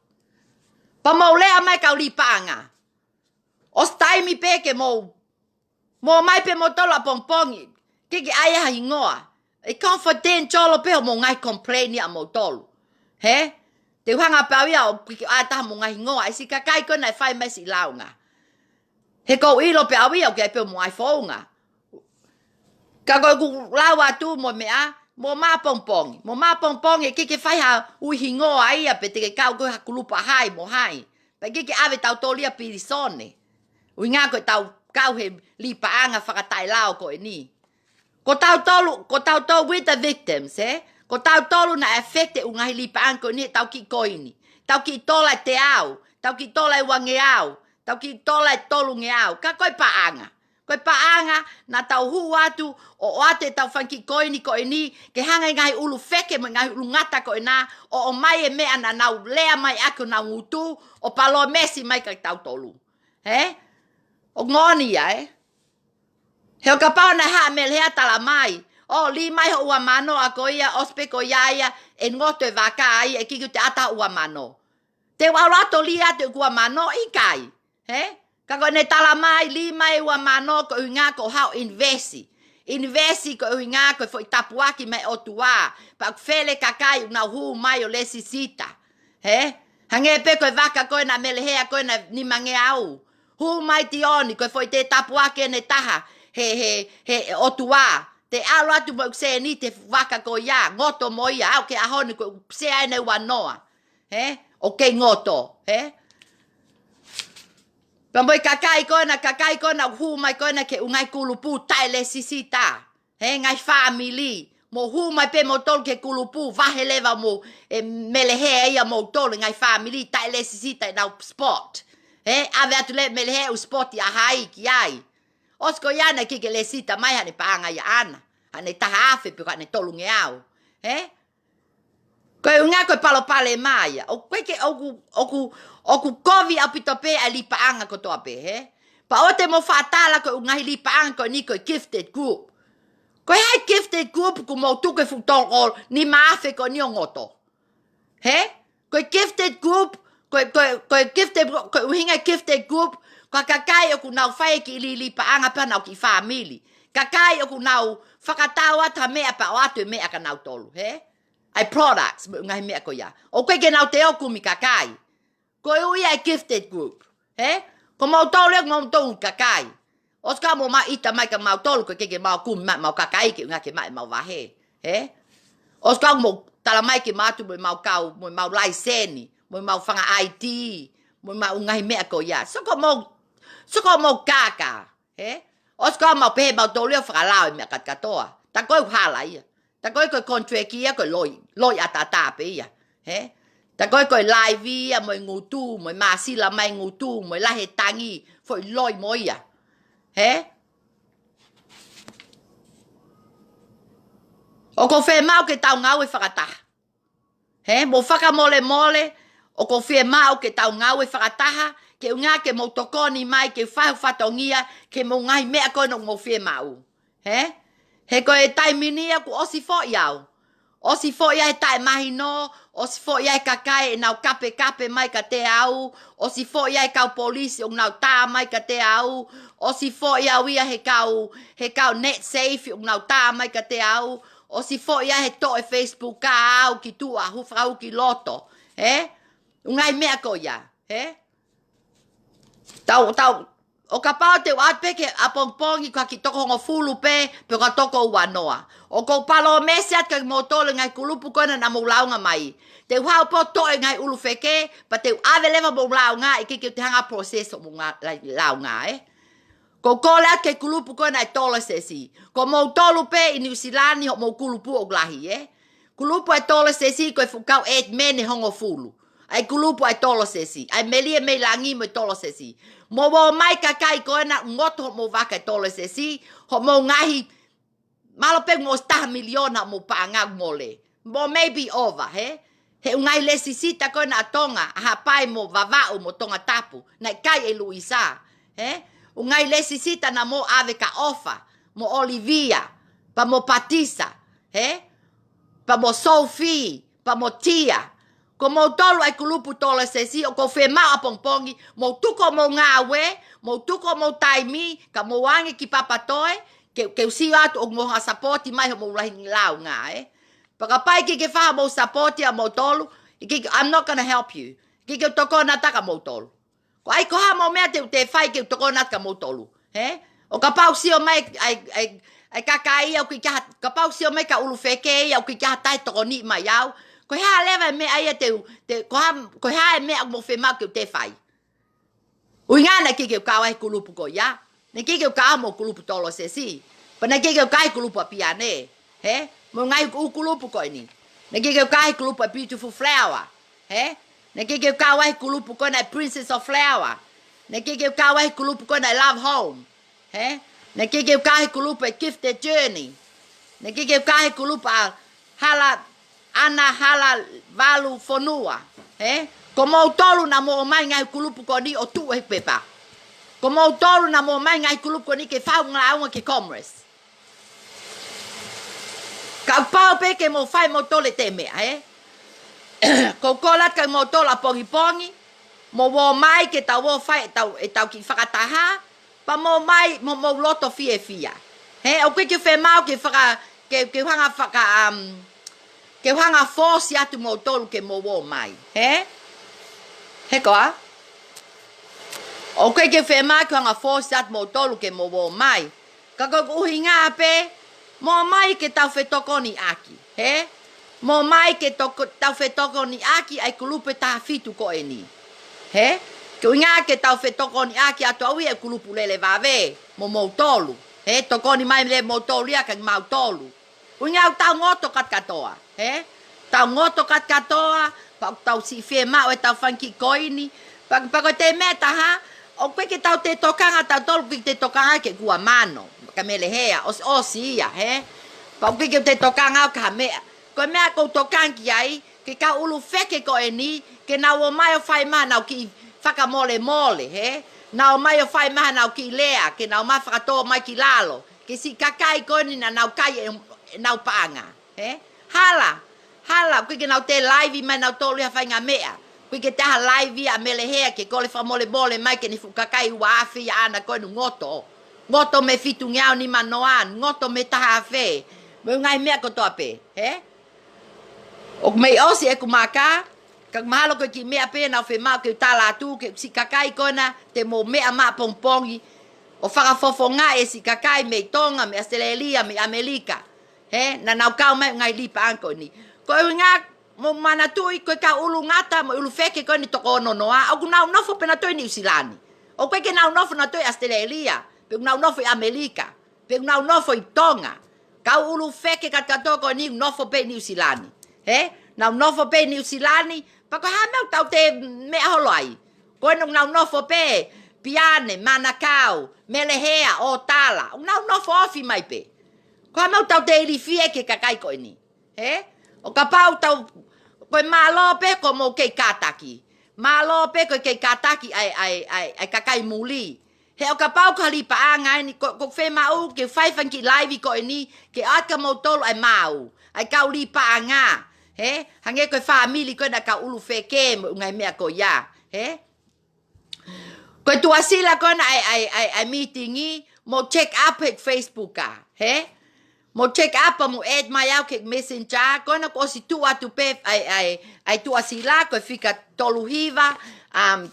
Pea mou lea mai kau lipaʻanga. ʻOsi taimi pē ke mou, mou ō mai pē moutolu ʻapongipongi. ʻIkai ke ʻai ha hingoa. ʻE confidential pē hoʻomou ngaahi complain ʻamoutolu. Hē? Te u hanga pē au ia ʻo ʻikai ke ʻai ha taha homou ngaahi hingoa. ʻE siʻi kakai ko ena ʻe fai mai siʻi lāunga. He ʻoku ou ʻilo pē au ia ʻoku ʻi ai pē homou ngaahi founga. Ka ko ʻeku lau atu mo meʻa, mou ō mai ʻapongipongi. Mou ō mai ʻapongipongi, ʻe ʻikai ke fai ha ui hingoa ia pe te ke kau koe ha kulupu ʻa hai mo hai. Pea ʻikai ke ʻave tautolu ia pilisone. ʻUhinga ko ʻetau kau he lipaʻanga fakataʻelao ko eni. Ko tautolu, ko tautolu we the victims, ē? Ko tautolu naʻe affect he ʻū ngaahi lipaʻanga ko eni heʻetau kiʻi koini. Tau kiʻi tola e teau, tau kiʻi tola e uangeau, tau kiʻi tola e tolungeau. Ka ko e paʻanga. Ko e paʻanga, naʻa tau hū atu, ʻo ʻoatu ʻetau fanga kiʻi koini ko eni, ke hanga ʻe he ngaahi ʻulu feke mo e ngaahi ʻulu ngata ko ena, ʻo ʻomai e meʻa naʻa nau lea mai ʻaki honau ngutu, ʻo palōmesi mai kiate kitautolu. Hē? ʻOku moʻoni ia, ē? He ʻo kapau naʻe haʻu ʻa Melehea tala mai, ʻo lī mai hoʻo ua mano ʻa ko ia, ʻosi pē ko ia ia, ʻe ngoto e vaka ia, ʻe ʻikai ke u te ʻata hoʻo ua mano. Te u ʻalu atu ʻo lī atu ʻeku ua mano, ʻikai. Hē? Ka ko ʻene tala mai, lī mai e ua mano, ko e ʻuhinga ko haʻo invest. Invest ko e ʻuhinga ko e foʻi tāpuaki mei he ʻOtua. Pea ʻoku fele kakai ʻoku nau hū mai ʻo lēsisita. Hē? Hangē pē ko e vaka ko ena ʻa Melehea ko ena nimangeau. Hū mai Tioni, ko e foʻi te tāpuaki ʻe taha, he, he, he ʻOtua. Te ʻalu atu mo ʻeku sēniti he vaka ko ia, ngoto mo ia, aʻu ki he ʻaho ni ko e sea ʻene ua noa. Hē? ʻOku kei ngoto, hē? Pea mo e kakai ko ena, kakai ko ena, hū mai ko ena ki he ʻū ngaahi kulupu taʻe lēsisita. Hē, ngaahi fāmili. Mou hū mai pē moutolu ki he kulupu, vahe leva mo e melehē ia moutolu, ngaahi fāmili taʻe lēsisita ʻenau spot. Hē, ʻave atu leva melehē ʻū spot ia hai ki ai. ʻOsi ko ia naʻe ʻikai ke lēsisita mai haʻane paʻanga ia ʻaʻana. Haʻane taha afe pe ko haʻane tolungeau. Hē? Ko e ʻuhinga ko e palopalema ia. ʻOku ʻikai ke, ʻoku, ʻoku, ʻoku kovi ʻaupito pē ʻa e līpaʻanga kotoa pē, hē? Pea ʻoua te mou faʻa tala ko e ʻū ngaahi līpaʻanga ko eni ko e gifted group. Ko e hā e gifted group kuo mou tuku e fuʻu toko nima afe ko eni ʻo ngoto? Hē? Ko e gifted group, ko e, ko e, ko e gifted, ko e ʻuhinga e gifted group, ko e kakai ʻoku nau fai e kiʻi lī-, līpaʻanga pea nau kiʻi fāmili. Kakai ʻoku nau fakatau atu ha meʻa pea ʻoatu e meʻa kia nautolu, hē? ʻA e products, mo e ngaahi meʻa ko ia. ʻOku ʻikai ke nau toe ō ʻo kumi kakai. Ko e ui ia e gifted group. Hē? Ko moutolu ia, ko moutolu kakai. ʻOsi ko ia mou maʻu ʻita mai kia mautolu, ko e ʻikai ke mau kumi mai ʻemau kakai ke ʻuhinga ke maʻu ʻemau vahe. Hē? ʻOsi ko ia mou tala mai ke mau ō atu mo ʻemau kau, mo ʻemau laiseni, mo ʻemau fanga I D, mo ʻemau ngaahi meʻa ko ia. So ko mou, so ko mou kākā. Hē? ʻOsi ko ia mau pehē mautolu ia ʻo fakalao e meʻa kātoa. Tā ko e ʻuhala ia. Tā ko e ko e contract ia ko e loi, loi ʻataʻatā pē ia. Hē? Tā ko e ko e laivi ia mo e ngutu, mo e māsila mai ngutu, mo e lahi e tangi, foʻi loi mo ia. Hē? ʻOku ou fiemaʻu ke tau ngāue fakataha. Hē, mou fakamolemole, ʻoku ou fiemaʻu ke tau ngāue fakataha, ke ʻuhinga ke mou tokoni mai, ke fai hoʻo fatongia, ki he ngaahi meʻa ko ena ʻoku mou fiemaʻu. Hē? He ko e taimi ni ia kuo ʻosi foʻi au. ʻOsi foʻi ai e taʻemahino, ʻosi foʻi ai e kakai ʻenau kapekape mai kiate au, ʻosi foʻi ai e kau polisi ʻoku nau tā mai kiate au, ʻosi foʻi au ia he kau, he kau NetSafe ʻoku nau tā mai kiate au, ʻosi foʻi ai he toʻo e Facebook ʻaʻaku ki tuʻa, hū fakahū ki loto, hē? ʻŪ ngaahi meʻa ko ia, hē? Tau, tau, ʻo kapau te u ʻoatu pē ki he ʻapongipongi ko ha kiʻi toko hongofulu pē, pe ko ha toko ua noa. ʻOku ou palōmesi atu kia moutolu ngaahi kulupu ko ena naʻa mou lāunga mai. Te u haʻu pē ʻo toʻo e ngaahi ʻulu feke, pea te u ʻave leva hoʻomou lāunga, ʻikai ke u toe hanga ʻo process hoʻomou nga-, la-, lāunga, ē? ʻOku ou kole atu ki he kulupu ko ena ʻa e Tolosesi. Ko moutolu pē ʻi Nuʻu Sila ni hoʻomou kulupu ʻoku lahi, ē? Kulupu ʻa e Tolosesi ko e fuʻu kau admin ʻe hongofulu. ʻA e kulupu ʻa e Tolosesi. ʻA e Melie Meilangi mo e Tolosesi. Mou ō mai kakai ko ena ngoto hoʻomou vaka ʻe Tolosesi. Hoʻomou ngaahi Mahalo pē ʻoku ʻosi taha miliona hoʻomou paʻanga mole. Mo maybe over, hē? He ʻū ngaahi lēsisita ko ena ʻa Tonga, ʻa Haʻapai mo Vavaʻu mo Tongatapu, naʻe kai ʻe Luisa, hē? ʻŪ ngaahi lēsisita naʻa mou ʻave kia ʻOfa, mo ʻOlivia, pea mo Patisa, hē? Pea mo Sophie, pea mo Tia. Ko moutolu ʻa e kulupu Tolosesi, ʻoku ou fiemaʻu ʻapongipongi, mou tuku hoʻomou ngāue, mou tuku hoʻomou taimi, ka mou ō ange ki Papatoe, ke, ke u sio atu ʻoku mou hanga ʻo sapoti mai hoʻomou lahi lāunga, ē. Pea kapau ʻe ʻikai ke fai haʻamou sapoti ʻa moutolu, ʻikai ke, I'm not gonna help you. ʻIkai ke u tokoni atu kia moutolu. Ko e hā, ko e hā hoʻomou meʻa te u toe fai ke u tokoni atu kia moutolu, hē? ʻO kapau sio mai ʻa e, ʻa e, ʻa e kakai ia ʻoku ʻikai ke ha-, kapau sio mai e kau ʻulu feke ia ʻoku ʻikai ke ha taha ʻe tokoni mai au. Ko e hā leva e meʻa ia te u, te, ko e hā, ko e hā e meʻa ʻoku mou fiemaʻu ke u toe fai? ʻUhinga naʻe ʻikai ke u kau ai he kulupu ko ia. Naʻe ʻikai ke u kau ai hoʻomou kulupu Tolosesi. Pea naʻe ʻikai ke u kau ai he kulupu ʻa Piane. Hē? Mo e ngaahi ʻū kulupu ko eni. Naʻe ʻikai ke u kau ai he kulupu ʻa Beautiful Flower. Hē? Naʻe ʻikai ke u kau ai he kulupu ko ena ʻa e Princess of Flower. Naʻe ʻikai ke u kau ai he kulupu ko ena ʻa e Love Home. Hē? Naʻe ʻikai ke u kau ai he kulupu ʻa e Gifted Journey. Naʻe ʻikai ke u kau ai he kulupu ʻa Hala, ʻAna Hala Valu Fonua. Hē? Ko moutolu naʻa mou ō mai he ngaahi kulupu ko eni ʻo tuʻu he pepa. Ko moutolu naʻa mou ō mai he ngaahi kulupu ko eni ke fai hoʻomou lāunga ki he Commerce. Kapau pē ke mou fai moutolu e toe meʻa, ē? ʻOku ou kole atu kia moutolu ʻapongipongi, mou ō mai ke tau ō fai ʻetau, ʻetau kiʻi fakataha, pea mou ō mai mo hoʻomou loto fiefia. Hē, ʻoku ʻikai ke fiemaʻu ke faka-, ke, ke hanga faka-, um, ke hanga ʻo force atu moutolu ke mou ō mai. Hē? Hē koā? ʻOku ʻikai ke fiemaʻu ke hanga ʻo force atu moutolu ke mou ō mai. Ka ko e ʻuhinga pē, Mo mai ke tau fetokoniʻaki, hē? Mo mai ke toko-, tau fetokoniʻaki ʻa e kulupu ʻe taha fitu ko eni. Hē? Ko e ʻuhinga ke tau fetokoniʻaki atu ʻa e kulupu lele vave, mo moutolu. Hē? Tokoni mai leva moutolu ia kia kimautolu. ʻUhinga ʻoku tau ngoto kātokātoa, hē? Tau ngoto kātokātoa, pea ʻoku tau siʻi fiemaʻu ʻetau fanga kiʻi koini, pea, pea ko e meʻa ʻe taha, ʻoku ʻikai ke tau toe tokanga tautolu, ʻikai ke toe tokanga ki he kua mano, ka Mele Hea, ʻosi, ʻosi ia, hē? Pea ʻoku ʻikai ke toe tokanga au ki ha meʻa. Ko e meʻa ʻoku ou tokanga ki ai, ki he kau ʻulu feke ko eni, ke nau ō mai ʻo fai mai haʻanau kiʻi fakamolemole, hē? Nau ō mai ʻo fai mai haʻanau kiʻi lea, ke nau ō mai ʻo fakatō mai ki lalo, ki he siʻi kakai ko eni naʻa nau kai ʻe, ʻenau paʻanga. Hē? Hala, hala, ʻoku ʻikai ke nau toe laivi mai nautolu ʻi ha faʻahinga meʻa. ʻOku ʻikai ke toe ʻi ai ha laivi ʻa Mele Hea ke kole fakamolemole mai ki he fuʻu kakai ua afe ia ʻaʻana ko eni ngoto. Ngoto mei he fitungeau nimanoa, ngoto mei he taha afe. Mo e ngaahi meʻa kotoa pē, hē? ʻOku mei ʻosi ʻeku maka, ka mahalo ko e kiʻi meʻa pē naʻa ku fiemaʻu ke u tala atu, ki he siʻi kakai ko ena te mou meʻa mai ʻapongipongi, ʻo fakafofongaʻi e siʻi kakai mei Tonga, mei ʻAositelēlia, mei ʻAmelika. Hē, naʻa nau kau mai he ngaahi lī paʻanga ko eni. Ko e ʻuhinga, mou manatuʻi, ko e kau ʻulu ngata mo e ʻulu feke ko eni toko ono noa, ʻoku nau nofo pē nautolu ʻi Niu Silani. ʻOku ʻikai ke nau nofo nautolu ʻi ʻAositelēlia, pe ʻoku nau nofo ʻi ʻAmelika, pe ʻoku nau nofo ʻi Tonga. Kau ʻulu feke kātokātoa ko eni ʻoku nofo pē ʻi Niu Silani. Hē? Nau nofo pē ʻi Niu Silani, pea ko e hā e meʻa ʻoku tau toe meʻa holo ai? Ko ena ʻoku nau nofo pē, Piane, Manukau, Mele Hea, ʻo Tala. ʻOku nau nofo ofi mai pē. Ko e hā e meʻa ʻoku tau toe ilifia ki he kakai ko eni? Hē? ʻO kapau tau, ko e mālō pē ko hoʻomou kei kātaki. Mālō pē ko e kei kātaki ʻa e, ʻa e, ʻa e, ʻa e kakai muli. He ʻo kapau ko ha lī paʻanga eni, ko, ʻoku ou fiemaʻu ke fai e fanga kiʻi laivi ko eni, ke ʻoatu kia moutolu ʻa e maau, ʻa e kau lī paʻanga. Hē? Hangē ko e fāmili ko ena kau ʻulu feke mo e ngaahi meʻa ko ia. Hē? Ko e tuʻasila ko ena ʻa e, ʻa e, ʻa e, ʻa e mītingi, mou check up he Facebook ā, hē? Mou check up pea mou add mai au ki he Messenger, ko ena kuo ʻosi tuʻu atu pē ʻa e, ʻa e, ʻa e tuʻasila, ko e fika tolu hiva, um,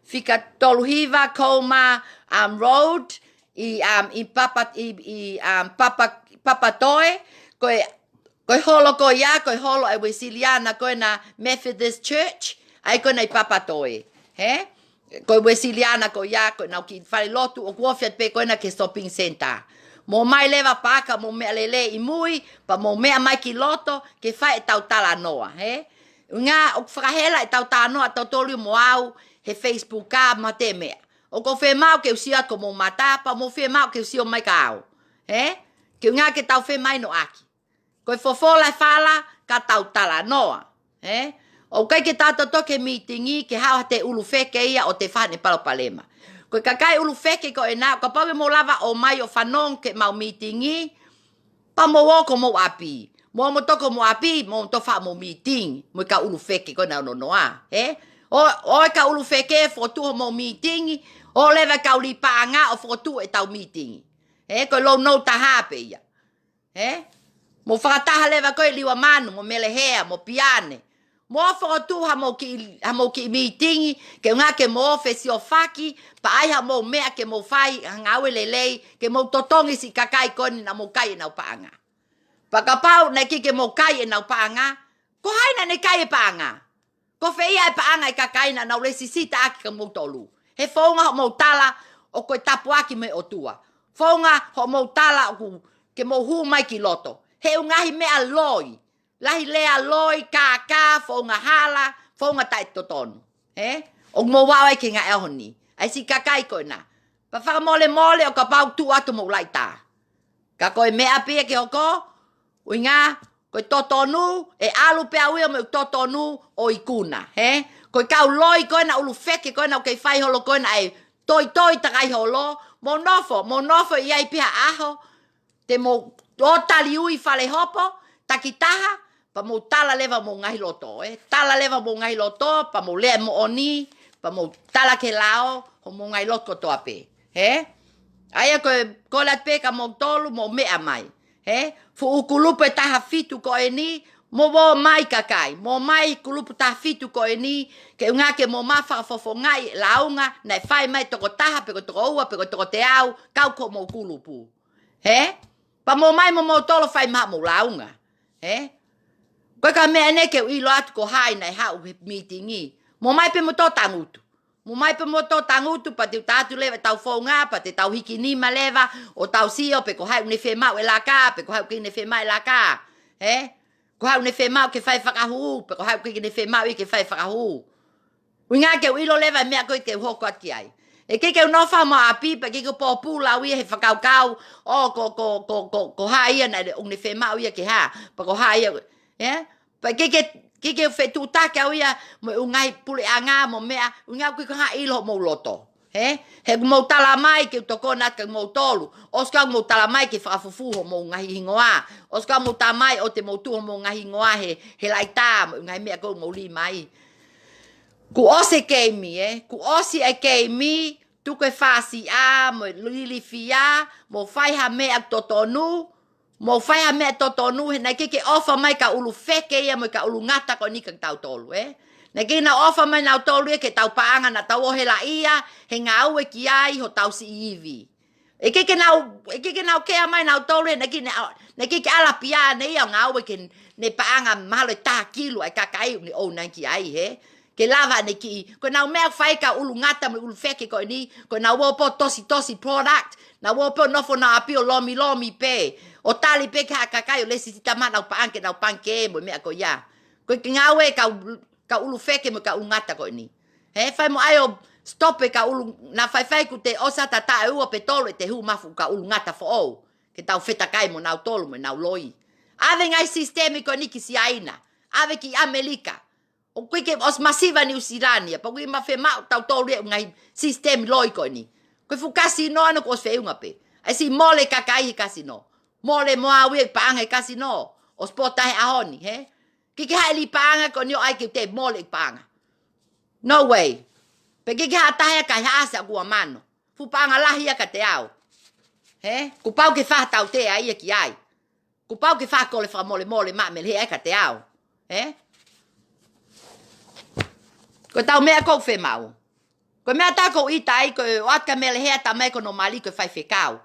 fika tolu hiva Colma, um, Road, ʻi, um, ʻi Papa, ʻi, ʻi, um, Papa, Papatoe, ko e Ko e holo ko ia, ko e holo ʻa e Uēsiliana ko ena Methodist Church, ʻa ia ko ena ʻi Papatoe. Hē? Ko e Uēsiliana ko ia, ko ʻenau kiʻi fale lotu, ʻoku ofi atu pē ko ena ki he shopping centre. Mou ō mai leva pea ka mou meʻa lelei ʻi mui, pea mou meʻa mai ki loto, ke fai ʻetau talanoa, hē? ʻUhinga ʻoku fakahela ʻetau talanoa ʻatautolu mo au, he Facebook ā mo ha toe meʻa. ʻOku ou fiemaʻu ke u sio atu ki homou mata, pea mou fiemaʻu ke u sio mai kia au. Hē? Ke ʻuhinga ke tau femahinoʻaki. Ko e fofola e fala, ka tau talanoa. Hē? ʻOku ʻikai ke tau toki mītingi, ke haʻu ha toe ʻulu feke ia ʻo toe fai haʻane palopalema. Ko e kakai ʻulu feke ko ena, kapau ʻe mou lava ʻo ō mai ʻo fanongo ki heʻemau mītingi, pea mou ō ki homou ʻapi. Mou ō moutolu ki homou ʻapi, mou toe fai homou mītingi, mo e kau ʻulu feke ko ena ʻo nonoa. Hē? ʻO, ʻo e kau ʻulu feke fokotuʻu homou mītingi, ʻo leva e kau lī paʻanga ʻo fokotuʻu ʻetau mītingi. Hē? Ko e lounou taha pē ia. Hē? Mou fakataha leva ko e Liua Manu, mo Mele Hea, mo Piane. Mou fokotuʻu haʻamou kiʻi, haʻamou kiʻi mītingi, ke ʻuhinga ke mou fesiofaki, pea ʻai haʻamou meʻa ke mou fai, ha ngāue lelei, ke mou totongi siʻi kakai ko eni naʻa mou kai ʻenau paʻanga. Pea kapau naʻe ʻikai ke mou kai ʻenau paʻanga, ko hai naʻa ne kai e paʻanga? Ko fē ia e paʻanga ʻa e kakai naʻa nau lēsisita ʻaki kia moutolu? He founga hoʻomou tala ʻoku ko e tāpuaki mei he ʻOtua. Founga hoʻomou tala ʻoku ke mou hū mai ki loto. He ʻū ngaahi meʻa loi. Lahi lea loi, kākā, founga hala, founga taʻetotonu. Hē? ʻOku mou aʻu ai ki he ngaahi ʻaho ni. ʻA e siʻi kakai ko ena. Pea fakamolemole ʻo kapau tuʻu atu homou laʻitā. Ka ko e meʻa pē ia ke hoko, ʻuhinga, ko e totonu, ʻe ʻalu pē au ia mo e totonu ʻo ikuna, hē? Ko e kau loi ko ena ʻulu feke ko ena ʻoku kei fai holo ko ena ʻa e toitoi takai holo, mou nofo, mou nofo ʻi ai pē ha ʻaho, te mou ō taliui fale hopo, takitaha, pea mou tala leva homou ngaahi loto, ē? Tala leva homou ngaahi loto, pea mou lea moʻoni, pea mou tala ki he lao, homou ngaahi loto kotoa pē. Hē? ʻA ia ko e kole atu pē kia moutolu, mou meʻa mai. Hē? Fuʻu kulupu ʻe taha fitu ko eni, mou ō mai kakai, mou ō mai kulupu taha fitu ko eni, ke ʻuhinga ke mou maʻu fakafofongaʻi e lāunga, naʻe fai mai tokotaha, pe ko e toko ua, pe ko e toko teau, kau ki homou kulupu. Hē? Pea mou ō mai mo moutolu ʻo fai mai haʻamou lāunga. Ē? Ko e ka meʻa ʻeni ke u ʻilo atu ko hai naʻe haʻu he mītingi. Mou ō mai pē mo tō tangutu. Mou ō mai pē mo tō tangutu, pea te u tā atu leva ʻetau founga, pea te tau hiki nima leva, ʻo tau sio pe ko hai ʻoku ne fiemaʻu e laka, pe ko hai ʻoku ʻikai ke ne fiemaʻu e laka. Ē? Ko hai ʻoku ne fiemaʻu ke fai fakahū, pe ko hai ʻoku ʻikai ke ne fiemaʻu ia ke fai fakahū. ʻUhinga ke u ʻilo leva e meʻa ko ē te u hoko atu ki ai. ʻE ʻikai ke u nofo mo ʻapi, pea ʻikai ke u pōpula au ia he fakakaukau, ʻo ko, ko, ko, ko, ko hai ia naʻe ʻoku ne fiemaʻu ia ke hā, pea ko hai ia, ē? Pea ʻikai ke, ʻikai ke u fetuʻutaki au ia mo e ngaahi puleʻanga mo e meʻa, ʻuhinga ʻoku ʻikai ko ha ʻilo homou loto. Ē? He ʻoku mou tala mai ke u tokona atu kia moutolu. ʻOsi ko ia ʻoku mou tala mai ke fakafufū homou ngaahi hingoa. ʻOsi ko ia ʻoku mou tala mai ʻoua te mou tuʻu homou ngaahi hingoa he, he laita mo e ngaahi meʻa ko ē ʻoku mou lī mai. Kuo ʻosi e keimi, ē? Kuo ʻosi e keimi, tuku e fāsiʻa mo e ilifia, mou fai ha meʻa totonu, mou fai ha meʻa totonu, he naʻe ʻikai ke ʻofa mai e kau ʻulu feke ia mo e kau ʻulu ngata ko eni kia tautolu, ē? Naʻe ʻikai ke nau ʻofa mai nautolu ia ke tau paʻanga, naʻa tau ō helaʻia he ngāue ki ai hotau siʻi ivi. ʻE ʻikai ke nau, ʻe ʻikai ke nau kea mai nautolu ia, naʻe ʻikai ke ne, naʻe ʻikai ke ʻalu ʻa Piane ia ʻo ngāue ke ne paʻanga mahalo ʻe taha kilu ʻa e kakai ʻoku ne ʻouna ki ai, hē? Ke lava ʻene kiʻi, ko ʻenau meʻa fai e kau ʻulu ngata mo e ʻulu feke ko eni, ko ʻenau ō pē ʻo tosi tosi product, nau ō pē ʻo nofo ʻenau ʻapi ʻo lomilomi pē, ʻo tali pē ki ha kakai ʻo lēsisita mai ʻenau paʻanga ke nau paʻanga ke mo e meʻa ko ia. Ko e kiʻi ngāue e kau, kau ʻulu feke mo e kau ʻulu ngata ko eni. Hē, fai mo ʻai ʻo stop e kau ʻulu, naʻa faifai kuo te ʻosi ʻa e taʻu ʻe ua pe tolu ʻete hū mai e fuʻu kau ʻulu ngata foʻou. Ke tau fetakai mo nautolu mo ʻenau loi. ʻAve e ngaahi sisitemi ko eni ki Siaina. ʻAve ki ʻAmelika. ʻOku ʻikai ke ʻosi masiva Niu Silani ia, pea ʻoku ʻikai ke fiemaʻu tautolu ia e ngaahi sisitemi loi ko eni. Ko e fuʻu kasino ʻana kuo ʻosi feʻunga pē. ʻAi siʻi mole e kakai he kasino. Mole mo au ia e paʻanga he kasino. ʻOsi pō tahi ʻaho ni, hē? ʻIkai ke haʻele paʻanga ko eni ʻo ʻai ke te mole e paʻanga. No way. Pea ʻikai ke haʻa taha ia kae haʻasi ʻa e ua mano. Fuʻu paʻanga lahi ia kiate au. Hē? Kuo pau ke fai ha tautea ia ki ai. Kuo pau ke fai ha kole fakamolemole maʻa Mele Hea ia kiate au. Hē? Ko ʻetau meʻa ʻoku ou fiemaʻu. Ko e meʻa ʻoku ou ʻita ai, ko e ʻoatu kia Mele Hea, talamai ko hono mali ko e faifekau.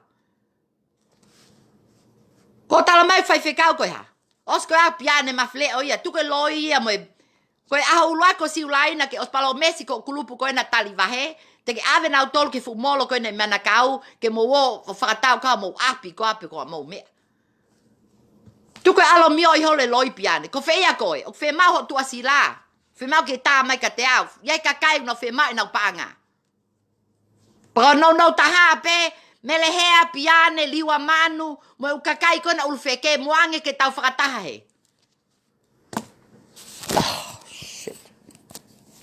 Ko e talamai faifekau ko e hā? ʻOsi ko ia ʻa Piane Mafileʻo ia, tuku e loi ia mo e, ko e ʻaho ʻuluaki ʻo Siulai naʻa ke ʻosi palōmesi ki he kulupu ko ena Talivahe, te ke ʻave nautolu ki he fuʻu molo ko ena ʻi Manukau, ke mou ō ʻo fakatau ki homou ʻapi, ko e ʻapi ko homou meʻa. Tuku e ʻAlomio ʻi holo e loi Piane, ko fē ia koe, ʻoku fiemaʻu hoʻo tuʻasila, fiemaʻu ke tā mai kiate au, ʻi ai e kakai ʻoku nau fiemaʻu ʻenau paʻanga. Pea ko e nounou taha pē, Mele Hea, Piane, Liua Manu, mo e ʻū kakai ko ena ʻulu feke, mou ō ange ke tau fakataha hē.